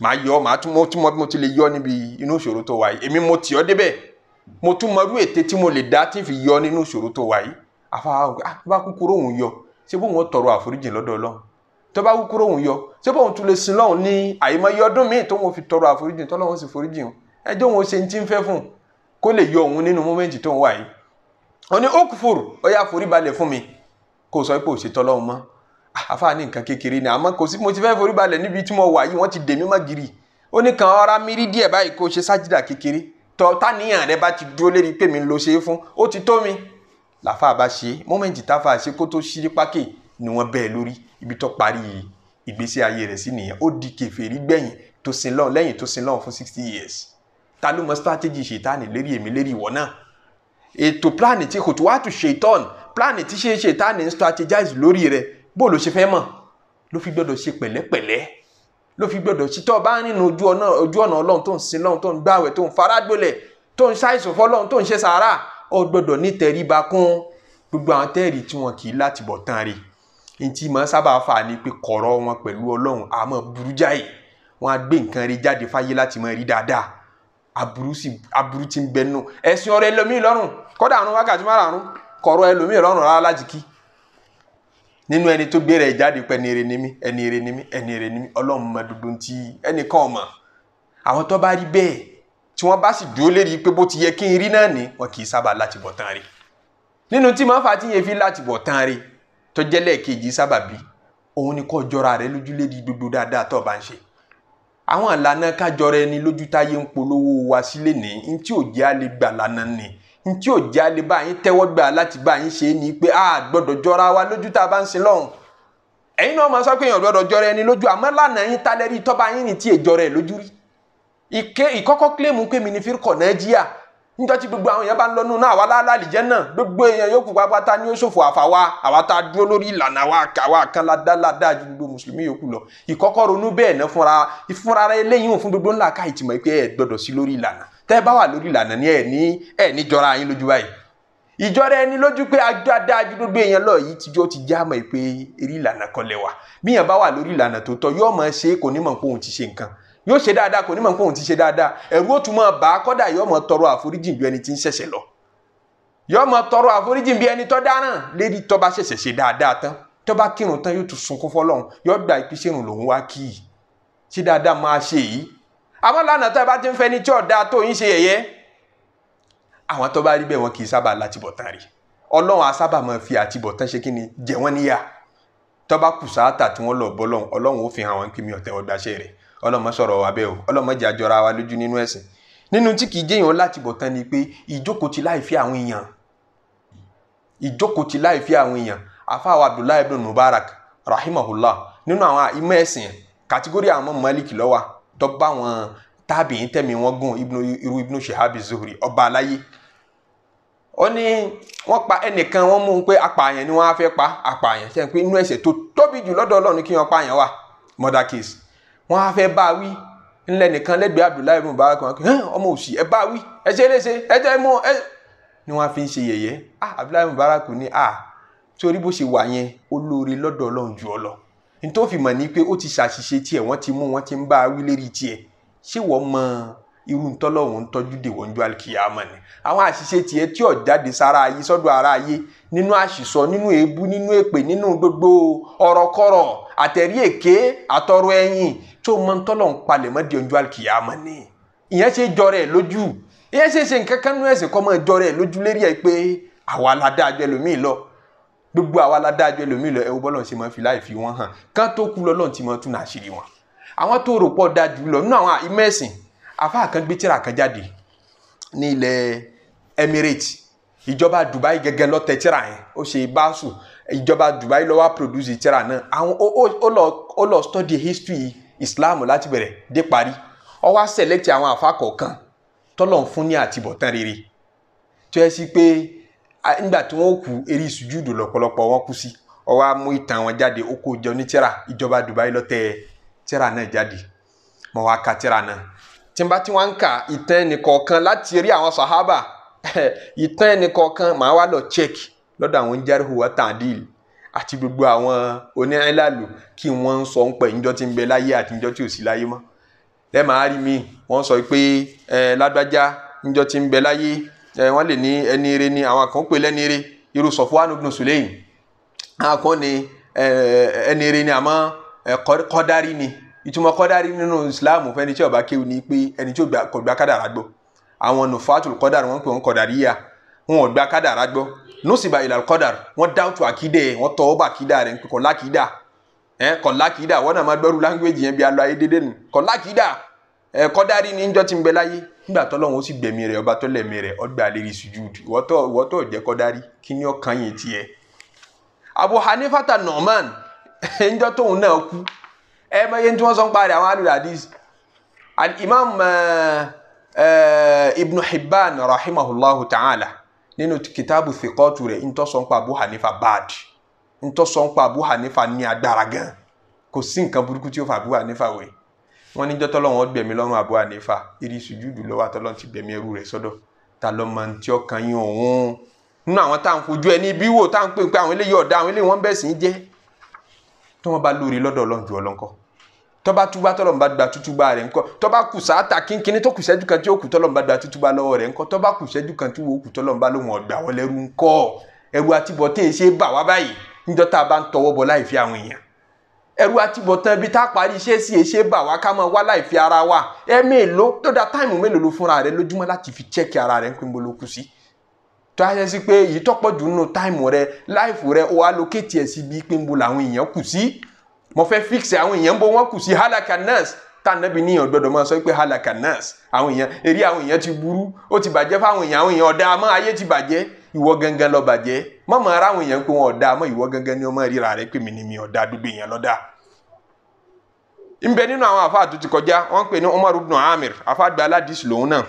màá yọ, màá tún mọ bí mo ti lè yọ níbi inú ìṣòro tó wà yìí. Èmi mo tì ọ́ débẹ̀, mo tún mọ irú ète tí mo lè dá tí n fi yọ nínú ìṣòro tó wà yìí. Àfa bá kúkúrú òun yọ, ṣé bóun ó tọrọ àforíjì lọ́dọ̀ Ọlọ́run? Tó bá kúkúrú òun yọ, ṣé bóun tún lè sin Lọ́hùn ní àìmọye ọdún míì tó wọn fi tọrọ àforíjì tọ́lọ́hun sì foríjì hàn? Ẹjọ́ òun ṣe ń tí ń fẹ́ fún un kó lè yọ òun nínú mọ́mẹ́ǹtì tó ń wà yìí. Ó ní okfur, ó yá forí balẹ̀ fún mi, kó sọ pé ò ṣe tọ́lọ́hun mọ́. Àfa ní nǹkan kékeré ni, àmọ́ kò sí mo ti fẹ́ forí balẹ̀ níbi tí mo wà yìí, wọ́n ti dè mí mọ́ gírí. Ó ní kàn ọ́ra mírí díẹ̀ báyìí kó ṣe sájídà kékeré. Tọ́ táníyàn rẹ bá ti dúró lérí pé mi ń lo ṣe é fún, ó ti tó mi. Làfà bá ṣe, mọ́mẹ́ǹtì táfà ṣe kó tó ṣírí pákè ni wọ́n bẹ́ẹ̀ lórí. Ibi tó parí ìgbésí ayé rẹ̀ sí nìyẹn. Ó di kèfèrí gbẹ̀yìn tó sin Lọ́hùn, lẹ́yìn tó sin Lọ́hùn fún 60 years. Ta ló mọ strategy ṣètánì lérí èmi lérí ìwọ náà? Ètò plan tí kò tó wá tù ṣètọ́n, plan tí ṣe ṣètánì ń strategize lórí rẹ̀, bó ló ṣe fẹ́ mọ̀? Ló fi gbọ́dọ̀ ṣe pẹ̀lẹ́pẹ̀lẹ́. Ló fi gbọ́dọ̀ ṣe tó bá nínú ojú ọ̀nà Ọlọ́run tó ń sin Lọ́hùn, tó ń gbàwẹ̀, tó ń faragbólẹ̀, tó ń ṣàìsàn fọ́lọ́run, tó ń ṣe sàárà, ó gbọ́dọ̀ ní tẹríba kún gbogbo àwọn tẹ́ẹ̀rì tí wọn kì í láti bọ̀ tán rí. Ntí mọ̀ sábà fà ní pé kọ̀rọ̀ wọn pẹ̀lú Ọlọ́run àmọ́ burú jáì. Wọ́n á gbé nǹkan rí jáde fáyé láti máa rí dáadáa. Aburú ti ń bẹ nù. Ẹ̀sìn ọ̀rọ̀ ẹlòmíì lọ́rùn, kọ́dà àrùn wákàtí márùn-ún, kọ̀rọ̀ ẹlòmíì lọ́rùn rárá láti kí. Nínú ẹni tó gbé rẹ̀ jáde pé ẹni eré ni mí, ẹni eré ni mí, ẹni eré ni mí, Ọlọ́run mọ dúdú tí ẹnìkan ò mọ̀. Àwọn tó bá rí bẹ́ẹ̀ tí wọ́n bá sì dúró lérí pé bó ti yẹ kí n rí náà ni, wọn kì í sábà láti bọ̀ tán rí. Nínú tí màá fà tí yẹn fi láti bọ̀ tán rí tó jẹ́ lẹ́ẹ̀kejì sábàbí, Òun ni kó jọra rẹ lójú lédi gbogbo dáadáa tó o bá ń ṣe. Àwọn ìlànà kájọra ẹni lójú táyé ń polówó wa sílé ní ntí ò jẹ́ àlè gbà lánàá ní ntí ò jẹ́ àlè bá yín tẹ́wọ́ gbà láti bá yín ṣe é ní pé a gbọ́dọ̀ jọra wa lójú tá a bá ń sin lọ́hùn. Ẹ̀yin náà máa sọ pé èèyàn gbọ́dọ̀ jọra ẹni lójú, àmọ́ lánàá yín tálẹ́rì tọ́ba yín ní tí èjọra ẹ̀ lójú rí. Ìkọ́kọ́ kílèmù pé mi ní fírkọ̀ Nàìjíríà níjọ́ tí gbogbo àwọn èèyàn bá ń lọ nínú àwa lálàlìjẹ́ náà gbogbo èèyàn yòókù pápátá ní ó ṣòfò àfàwa àwa tá a dúró lórí ìlànà àwa kan ládàá ju gbogbo mùsùlùmí yòókù lọ. Ìkọ́kọ́ ronú bẹ́ẹ̀ náà fúnra rẹ eléyìí òun fún gbogbo ńlá ká ìtìmọ̀ pé ẹ gbọ́dọ̀ sí lórí ìlànà. Tẹ́ ẹ bá wà lórí ìlànà ní ẹ ní jọra yín lójú báyìí. Ìjọra ẹni lójú pé adáa ju gbogbo èèyàn lọ yìí tíjọ́ ti já mọ̀ pé eré ìlànà kan lẹ wà. Bí èèyàn bá wà lórí ìlànà tó tọ́ yóò máa ṣe kò ní mọ̀ pé òun ti ṣe nǹkan, yóò ṣe dáadáa kò ní mọ̀ pé òun ti ṣe dáadáa, ẹ̀rù ó tún máa bà á, kọ́dà yóò máa tọrọ àforíjì bí ẹni tí ń ṣẹ̀ṣẹ̀ lọ, yóò máa tọrọ àforíjì bí ẹni tó dáràn lérí tó bá ṣẹ̀ṣẹ̀ ṣe dáadáa tán, tó bá kírun tán yóò tún sunkún fọ́lọ́run, yóò gbà ìpínsẹ̀rùn lòun wá kí i ṣe dáadáa máa ṣe yìí. Àwọn lánàá tó bá ti ń fẹ́ ni tí ọ̀dà tó yín ṣe yẹ̀yẹ́, àwọn tó bá rí bẹ́ẹ̀ wọn kì í sábà látìbọ̀tán rí. Ọlọ́run á sábà máa fi àtibọ̀tán ṣe kí ni jẹ wọ́n níyà. Tó bá kù sáátà tí wọ́n lọ bọ́lọ́run, Ọlọ́run ó fi hàn wọ́n pé mi ò tẹ́wọ́ gbaṣẹ́ rẹ̀. Ọlọ́mọ sọ̀rọ̀ wa bẹ́ẹ̀ o, Ọlọ́mọ jẹ́ àjọra wa lójú nínú ẹ̀sìn. Nínú tí kìí jẹ́yàn láti bọ̀ tán ni pé ìjókòó ti láì fi àwọn èèyàn, ìjókòó ti láì fi àwọn èèyàn. Àfáà Abdullahi ibn Mubarak rahimahullah nínú àwọn ìmọ̀ ẹ̀sìn kàtígórì àwọn Malik ló wà tó bá wọn tábìyìn tẹ̀mí wọn gùn irú Ibn Shihabi Zuhri ọba aláyé. Ó ní wọ́n pa ẹnìkan, wọ́n mú un pé apààyàn ni wọ́n á fẹ́ pa apààyàn, ṣe pé inú ẹ̀ṣẹ̀ tó tóbi jù lọ́dọ̀ Ọlọ́run kí wọ́n pààyàn wà, murder case. Wọ́n á fẹ́ bá a wí ńlẹ̀ nìkan lẹ́gbẹ̀ẹ́ Abdullahi ibn Mubarak wọn kì í ọmọ òsì ẹ bá a wí ẹ ṣe léṣe ẹ jẹ́ mú ẹ ni wọ́n á fi ń ṣe yẹ̀yẹ́. Abdullahi ibn Mubarak ní torí bó ṣe wà yẹn ó lóore lọ́dọ̀ Ọlọ́run jù ọ lọ. Nítorí fi mọ̀ ní pé ó ti ṣàṣìṣe tiẹ̀, wọ́n ti mú wọ́n ti ń bá a wí lérí tiẹ̀. Ṣé wọ́n mọ irú ntọ́lọ́hún tọ́jú dè wọ́n ju alikiyama ni? Àwọn àṣìṣe tiẹ̀ tí ò jáde sára ayé sọ́dọ̀ ara ayé nínú àṣìsọ, nínú èébú, nínú èpè, nínú gbogbo ọ̀rọ̀kọ̀rọ̀ àtẹ̀rí èké àtọ̀rọ̀ ẹ̀yìn tó mọ ntọ́lọ́hún palẹ̀ mọ́ di ọjọ́ alikiyama ni. Ìyẹn ṣe jọrọ ẹ̀ lójú, ìyẹn ṣe ṣe nǹkan kan nínú ẹ̀sìn kọ́ mọ́ jọrọ ẹ̀ lójú lérí ẹ̀ pé àwa la dáa ju ẹlòmíì lọ, gbogbo àwa la dáa ju ẹlòmíì lọ. Ẹ wo bọ́lọ̀ ṣe máa fi láì fi wọ́n hàn kán tó kú lọ́lọ́run ti máa tún àṣírí wọn. Àwọn tó rò pọ̀ dáa jù lọ nínú àwọn ìmọ̀ ẹ̀sìn, àfáà kan gbé tírà kan jáde ní ilẹ̀ Emirates, ìjọba Dubai gẹ́gẹ́ ló tẹ tírà yẹn, ó ṣe báṣù, ìjọba Dubai ló wá produce tírà náà. Àwọn ó lọ study history Islam láti bẹ̀rẹ̀ dé parí, ó wá select àwọn àfáà kọ̀ọ̀kan tọ́lọ̀ ń fún ní àtibọ̀tán rere tó yẹ sí pé nígbà tí wọ́n kú eré ìsújúdù lọ́pọ̀lọpọ̀ wọn kú sí, ó wá mú ìtàn wọn jáde, ó kó jọ ní tírà, ìjọba Dubai ló tẹ tírà náà jáde. Mo wá ka tírà náà, tí n bá tí wọ́n ń ka ìtàn ẹnìkọ̀ọ̀kan láti rí àwọn sàhábà ìtàn ẹnìkọ̀ọ̀kan màá wá lọ check lọ́dọ̀ àwọn jarhu wa ta'dil àti gbogbo àwọn onílàlù kí wọ́n ń sọ ń pẹ̀ níjọ́ tí ń bẹ láyé àti níjọ́ tí ò sí láyé mọ́. Ẹ máa rí mi wọ́n sọ pé ẹ lágbájá níjọ́ tí ń bẹ láyé ẹ wọ́n lè ní ẹni eré ni, àwọn kan pè lẹ́ni eré irú Safwan ibn Sulaym, àwọn kan ní ẹni eré ni àmọ́ kọ́dárí ni. Ìtumọ̀ kọ́dárí nínú Islam fẹ́ni tí ó bá kéwú ni pé ẹni tí kò gba kádàrá gbọ́. Àwọn nufatul kọ́dàrú wọ́n pè wọ́n kọ́dàríyà, wọn ò gba kádàrá gbọ́. Nusiba ilal kọ́dàrú, wọ́n dáwùtù àkídẹ̀, wọ́n tọwọ́ bá àkídà rẹ̀ kọ̀ lákìdá, kọ̀ lákìdá. Wọ́n náà máa gbọ́rú láńgbèjì yẹn bí alọ́ ayé dédé nù, kọ̀ lákìdá. Kọ́dárí ni njọ́ ti ń bẹ láyé. Nígbà tọ́lọ́run ó sì gbẹ̀mí rẹ̀, ọba tó lẹ̀mí rẹ̀ ọgbà lérí sujud. Ìwọ tó jẹ́ kọ́dárí kí ni ọkàn yìí tiẹ̀. Abu Hanifata Nu'man njọ́ tóun náà kú, ẹ mọ iye tí wọ́n sọ ń parí àwọn alul hadith. Al-Imam Ibn Hibban rahimahullahu ta'ala nínú kitabu thiqatu rẹ̀ ntọ́ sọ ń pa Abu Hanifa bad, ntọ́ sọ ń pa Abu Hanifa ní agbára gan, kò sí nǹkan burúkú tí ó fa Abu Hanifa wẹ̀. Wọ́n ní jọ́tọ́ lọ́wọ́ gbẹ̀mí lọ́rùn Abu Hanifa eré sùjúdù lọ́wọ́ àtọ́lọ́n ti gbẹ̀mí ẹrú rẹ̀ sọ́dọ̀ ta ló máa ń tí ọkàn yín òun nínú àwọn tá à ń fojú ẹ ní ibi wò tá à ń pè pé àwọn eléyìí ọ̀dà àwọn eléyìí wọ́n bẹ̀ sí í jẹ́. Tí wọ́n bá lóore lọ́dọ̀ Ọlọ́run ju ọlọ́nkọ́, tó bá túbá tọ́lọ́run bá gba tútúbá rẹ̀ ńkọ́, tó bá kù sáátà kínkínní tó kù ṣẹ́jú kan tí ó kù tọ́lọ́run bá gba tútúbá lọ́wọ́ rẹ̀ ńkọ́, tó bá kù ṣẹ́jú kan tí ó kù tọ́lọ́run bá lóhùn ọ̀gbà wọlé rú ńkọ́. Ẹrù àtibọ̀tán èṣe bà wá báyìí níjọ́ tá a bá ń tọwọ́ bọ láì fi àwọn èèyàn. Ẹrù àtibọ̀tán ibi tá a parí iṣẹ́ sí èṣe bà wá ká máa wá láì fi ara wa. Ẹ mélòó tó da táìmù mélòó ló fúnra rẹ lójúmọ́ láti fi chẹ́kì ara rẹ ń pín bolo kù sí? Tó a ṣe sí pé èyí tọ́pọ̀ jù nínú táìmù rẹ láìfù rẹ ó allocate ẹ̀ sí bí pín bo làwọn èèyàn kù sí. Mo fẹ́ fix àwọn èèyàn bó wọ́n kù sí halaka nas. Tá nàbí níyàn gbọ́dọ̀ máa sọ pé halaka nas. Àwọn èèyàn eré àwọn èèyàn ti burú, ó ti bàjẹ́ fáwọn èèyàn, àwọn èèyàn ọ̀dà àmọ́ ayé ti bàjẹ́. Ìwọ gangan ló bàjẹ́. Mọ̀mọ́ ara àwọn èèyàn pé wọn ọ̀dà àmọ́ ìwọ gangan ni ọmọ ríra rẹ pé mi ni mi ọ̀dà, gbogbo èèyàn lọ́dà. Nbẹ nínú àwọn àfáà tó ti kọjá, wọ́n pè ní Umar ibn Amir, àfáà gba aládìsí lòun náà.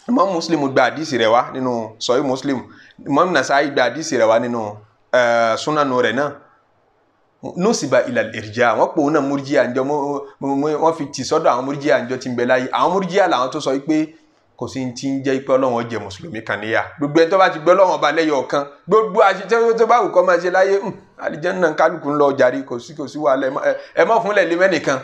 Imam Muslim gba àdìsí rẹ̀ wá nínú Sahih Muslim, Imam Nasa'i gba àdìsí rẹ̀ wá nínú sunanu rẹ̀ náà. Nusiba ilal irja, wọ́n pò náà múrjíà ǹjọ́ wọ́n fi tì sọ́dọ̀ àwọn múrjíà ǹjọ́ tí ń bẹ láyé. Àwọn múrjíà làwọn tó sọ pé kò sí ti ń jẹ́ pé Ọlọ́run ó jẹ mùsùlùmí kan níyà. Gbogbo ẹni tó bá ti gbọ́ Ọlọ́run ọba lẹ́yọ̀ ọ̀kan, gbogbo àṣìṣe tó bá wù kó máa ṣe láyé, àlìjánnà kálukú ń lọ jàre, kò sí wàhálà, ẹ má fúnlẹ̀ lé mẹ́nìkan.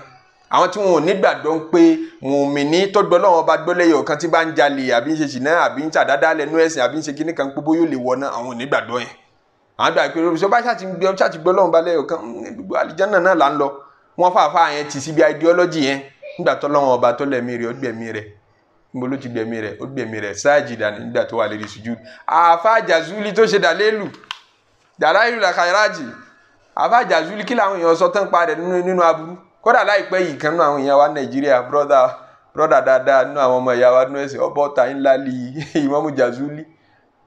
Àwọn tí wọn ò nígbàgbọ́ pé mùmíní tó gbọ́ Ọlọ́run ọba gbọ́ lẹ́yọ̀ ọ̀kan tí bá ń jalè àbí ń ṣe ṣìnà àbí ń ṣàdádá lẹ́nu ẹ̀sìn àbí ń ṣe kíní kan gbogbo yóò lè wọ náà, àwọn ò nígbàgbọ́ yẹn. Àwọn gbà pé ṣé bá ṣáà ti gbọ́ Ọlọ́run ọba lẹ́yọ̀ kan, gbogbo àlìjánnà náà là ń lọ. Wọ́n fàáfàá yẹn ti síbi ideology yẹn. Nígbà tó Ọlọ́run ọba tó lẹ̀mí rẹ̀, ó gbẹ̀mí rẹ̀. Níbo ló ti gbẹ̀mí rẹ̀? Ó gbẹ̀mí rẹ̀ sáàjìdá nígbà tó wà lérí sùjúd. Àáfàá Jazuli tó ṣe dàlélù, dàláìlú làkàrájì, àáfàá Jazuli kí làwọn èèyàn sọ tán pa rẹ̀ nínú aburú. Kódà láìpẹ́ yìí kan nínú àwọn èèyàn wa Nàìjíríà, brọ́dà dáadáa nínú àwọn ọmọ ìyá wa nínú ẹ̀sìn, ọbọ̀ ta ńlá li Ìmámù Jazuli.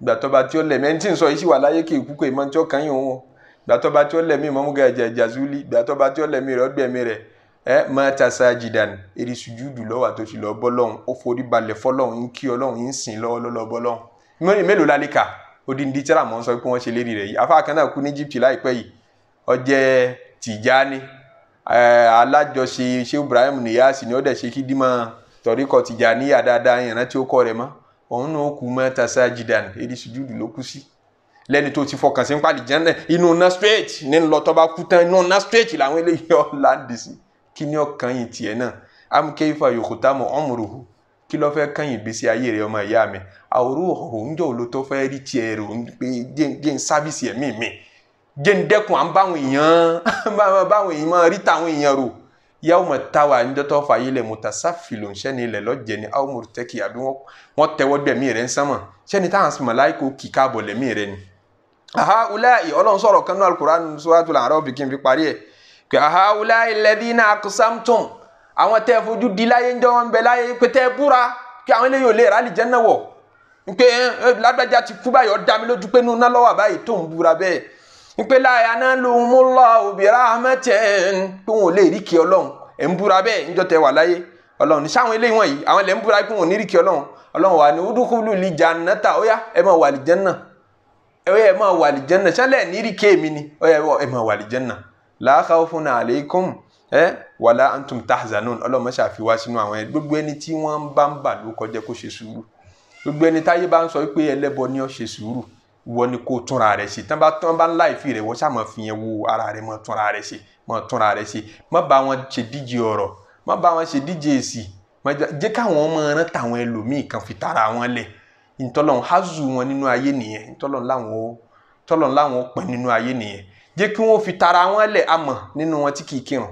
Ìgbà tó bá tí ó lẹ̀mí, ẹni tí ń sọ yìí sì wà láyé kí ìkú kò ìmọ̀ tí ó kàn yín òun. Ìgbà tó bá tí ó lẹ̀mí Ìmámù Jazuli, ìgbà tó bá tí ó lẹ̀mí rẹ̀, ó gbẹ̀mí rẹ̀. Mata sajidan, eri sùjúdù ló wà tó ti lọ bọ́ lọ́hùn, ó forí balẹ̀ fọ́lọ́hùn, ń kí Ọlọ́hun, ń sìn lọ́wọ́ lọ́lọ́ bọ́ lọ́hùn. Mélòó la lè kà? Odindi tíra mọ̀ ń sọ pé wọ́n ṣe lérí rẹ̀ yìí. Àfáà kan náà kú ní Egypt láìpẹ́ yìí, ó jẹ́ Tìjání, alájọṣe Sheikh Ibrahim Niyasi ni ó dẹ̀ ṣe kídímọ̀ tọ̀ríkọ̀ Tìjàníyà dáadáa, ìrántí tí ó kọ́ rẹ̀ mọ́. Òun náà kú mata sajidan, eri sùjúdù ló kú sí. Lẹ́ni tó ti fọkàn sí ń pàlì jẹ́ inú ná straight ní lọ tó bá kú tán, inú ná straight làwọn eléyìí ọ̀ láǹdì sí. Kí ni ọkàn yìí tiẹ̀ náà? Am kayfa yukhtamu umruhu, kí ló fẹ́ kàn yín ìgbésí ayé rẹ̀ ọmọ ìyá mi? Àwòrán òhun ń jọ òlò tó fẹ́ rí tiẹ̀ rò ń pé jẹ́ ń sáfìsì ẹ̀mí mi, jẹ́ ń dẹ́kun à ń báwọn èèyàn báwọn èèyàn máa rí táwọn èèyàn rò. Yawma tawa ń jọ́tọ̀ fàyè lẹ̀ mutasaffilun, sẹ́ni ilẹ̀ lọ́jẹ̀ ni aw murtaki, àbí wọ́n tẹ́wọ́ gbẹ̀mí rẹ̀ ń sánmọ̀, sẹ́ni táwọn màláíkà kì káàbọ̀ lẹ̀mí rẹ̀ ni. Aha ulai, Ọlọ́run sọ̀rọ̀ kan nínú Al-Qur'an Suratul A'raf kí n fi parí ẹ̀. Pé aha ulai alladhina aqsamtum, àwọn tẹ́ fojú di láyé ń jọ wọn bẹ láyé pé tẹ́ búra kí àwọn eléyìí ò lè rà àlìjánnà wọ̀, pé lágbájá ti kú báyìí, ó dá mi lójú pé nínú náà lọ́wọ́ báyìí tó ń búra bẹ́ẹ̀, pé la yanaluhumullahu bi rahmatin, pé wọn ò lè rí kí Ọlọ́run. Ẹ̀ ń búra bẹ́ẹ̀ níjọ́ tẹ́ wà láyé. Ọlọ́run ní sáwọn eléyìí wọ̀nyí, àwọn lẹ̀ ń búra pé wọn ò ní rí kí Ọlọ́run. Ọlọ́run wà ní udkhulul jannata, ó yá ẹ máa wà àlìjánnà, ẹ máa wà àlìjánnà, sálẹ̀ ní rí kí èmi ni, ó yá ẹ máa wà àlìjánnà. La khawfun alaykum wala antum tahzanun. Ọlọ́run má ṣe fi wá sínú àwọn gbogbo ẹni tí wọ́n bá ń bà ló kọjá kó ṣe sùúrù. Gbogbo ẹni táyé bá ń sọ pé ẹlẹ́bọ ni ó ṣe sùúrù, ìwọ ni kó túnra rẹ̀ ṣe. Tán bá ń láì fi rẹ̀, wọ́n ṣáà máa fi yẹn wo ara rẹ̀, máa túnra rẹ̀ ṣe, máa túnra rẹ̀ ṣe. Má bá wọn ṣe díje ọ̀rọ̀, má bá wọn ṣe díje èsì, jẹ́ káwọn ọmọ rán tàwọn ẹlòmíì kan fi tara wọn lẹ̀. Ntọ́lọ́n házù wọn nínú ayé nìyẹn, ntọ́lọ́n láwọn pín nínú ayé nìyẹn. Jẹ́ kí wọ́n fi tara wọn lẹ̀. Àmọ́ nínú wọn tí kìí kírun,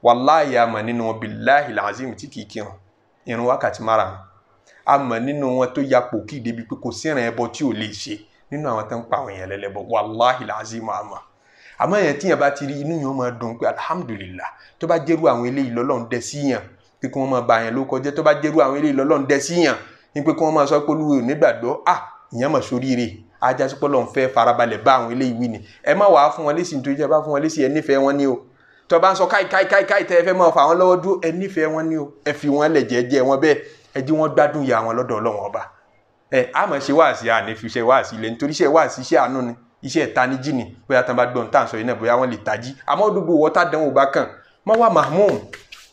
wàláhì àmọ́ nínú wọn bìláhì làzim tí kìí kírun ìrun wákàtí márùn-ún. Àmọ́ nínú wọn tó yapò kí débi pé kò sí ìrìn ẹbọ tí ò lè ṣe nínú àwọn tó ń pa àwọn èèyàn lẹ́lẹ́bọ, wàláhì làzim àmọ́. Àmọ́ yẹn tíyẹn bá ti rí inú yẹn máa dùn pé alhamdulillah, tó bá jẹ́rú àwọn eléyìí lọ́lọ́run dẹ sí yàn pé kí wọ́n máa ba yẹn ló kọjá, tó bá jẹ́rú àwọn eléyìí lọ́lọ́run dẹ sí yàn ní pé kí wọ́n máa sọ pé olúwo ò nígbàgbọ́, à ìyẹn mà sóríire, ajásípọ̀ lọ́n fẹ́ farabalẹ̀ bá àwọn eléyìí wí ni. Ẹ má wàá fún wọn lésì, nítorí tẹ́ bá fún wọn lésì ẹ nífẹ̀ẹ́ wọn ni o. Tó bá ń sọ káì káì káì káì tẹ́ ẹ fẹ́ máa fà wọn lọ́wọ́ dúró, ẹ nífẹ̀ẹ́ wọn ni o. Ẹ fi wọn lẹ̀ jẹ́jẹ́ wọn bẹ́ẹ̀, ẹ jí wọn gbádùn ìyá wọn lọ́dọ̀ Ọlọ́run ọba. Ẹ á mọ̀ ṣe wáàsí, àní fi ṣe wáàsí ilẹ̀, nítorí ṣe wáàsí iṣẹ́ àánú ni, iṣẹ́ ìtanijí ni. Bóyá tán bá gbọ́n tá à ń sọ yìí náà, bóyá wọ́n lè tají. Àmọ́ gbogbo ìwọ tá dánwò bá kàn, má wà mahmum,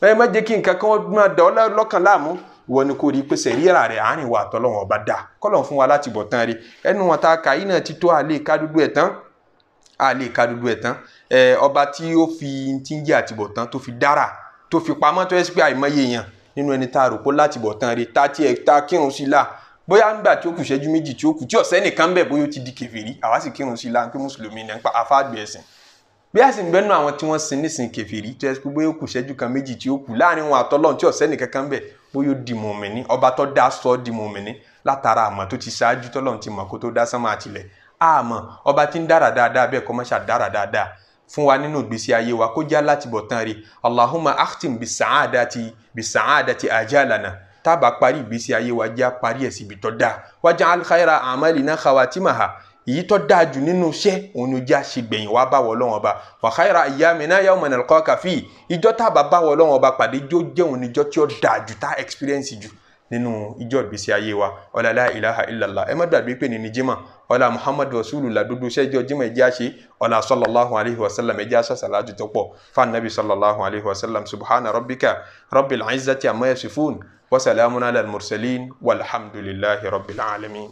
ẹ má jẹ́ kí nǹkan kan máa dà ọ́ lọ́kàn láàmú. Ìwọ ni kò rí pé sẹ̀ríra rẹ̀ àárín wa àtọ́lọ́wọ̀n ọba dà, kọ́lọ̀ fún wa láti bọ̀ tán rí. Ẹnu wọn ta kà yìí náà ti tó, àlè ká dúdú ẹ̀ tán, àlè ká dúdú ẹ̀ tán. Ọba tí ó fi ti ń jẹ́ àtibọ̀ tán, tó fi dára, tó fi pamọ́, tó yẹ sí pé àìmọye èèyàn nínú ẹni tá a rò pé láti bọ̀ tán rí, tá tiẹ̀ tá kírun sí la, bóyá ńgbà tí ó kù ṣẹ́jú méjì tí ó kù tí ọ̀sẹ́ nìkan bẹ̀, bóyá ó ti di kèfèrí, àwa sì kírun sí la ń pé mùsùlùmí ní pa afáàgbẹ̀ ẹ̀sìn. Bí a sì ń bẹ́nu àwọn tí wọ́n sin nísìn kèfèrí, tó yẹ pé bóyá ó kù ṣẹ́jú kan méjì tí ó kù láàrin wọn àtọ́lọ́run tí ọ̀sẹ́ nìkan kan bẹ̀, bóyá ó di mùmíní, ọba tó dá sọ di mùmíní látara àmọ́ tó ti ṣáájú tọ́lọ́run ti mọ̀ kó tó dá sánmà àtìlẹ̀. Àmọ́ ọba tí ń dára dáadáa bẹ́ẹ̀ kọ́ mọ́ ṣà dára dáadáa fún wa nínú ìgbésí ayé wa, kó já láti bọ̀ tán rí. Allahumma akhtim bisaadati bisaadati ajalana. Tá a bá parí ìgbésí ayé wa, já parí ẹ̀ síbi tó dáa. Waj'al khayra a'malina khawatimaha. Èyí tó dáa jù nínú iṣẹ́ òun ni já ṣe gbẹ̀yìn wá bá wọ Ọlọ́run Ọba. Wa khayra ayyamina yawma nalqaka fi. Ìjọ tá a bá bá wọ Ọlọ́run Ọba pàdé, jó jẹ́ òun níjọ́ tí ó dáa jù, tá experience jù nínú ìjọ ìgbésí ayé wa. Ọlá la ilaha illallah. Ẹ má gbàgbé pé ní jímọ̀, ọlá Muhammadu rasulullah, dúdú sẹ́jọ́ jímọ̀ ẹ̀jẹ̀ àṣẹ, ọlá sallallahu alayhi wa sallam, ẹ̀jẹ̀ àṣà sàlájú tó pọ̀ fún anabi sallallahu alayhi wa sallam. Subhana rabbika rabbil izzati amma yasifun wa salamun ala al-mursalin walhamdulillahi rabbil alamin.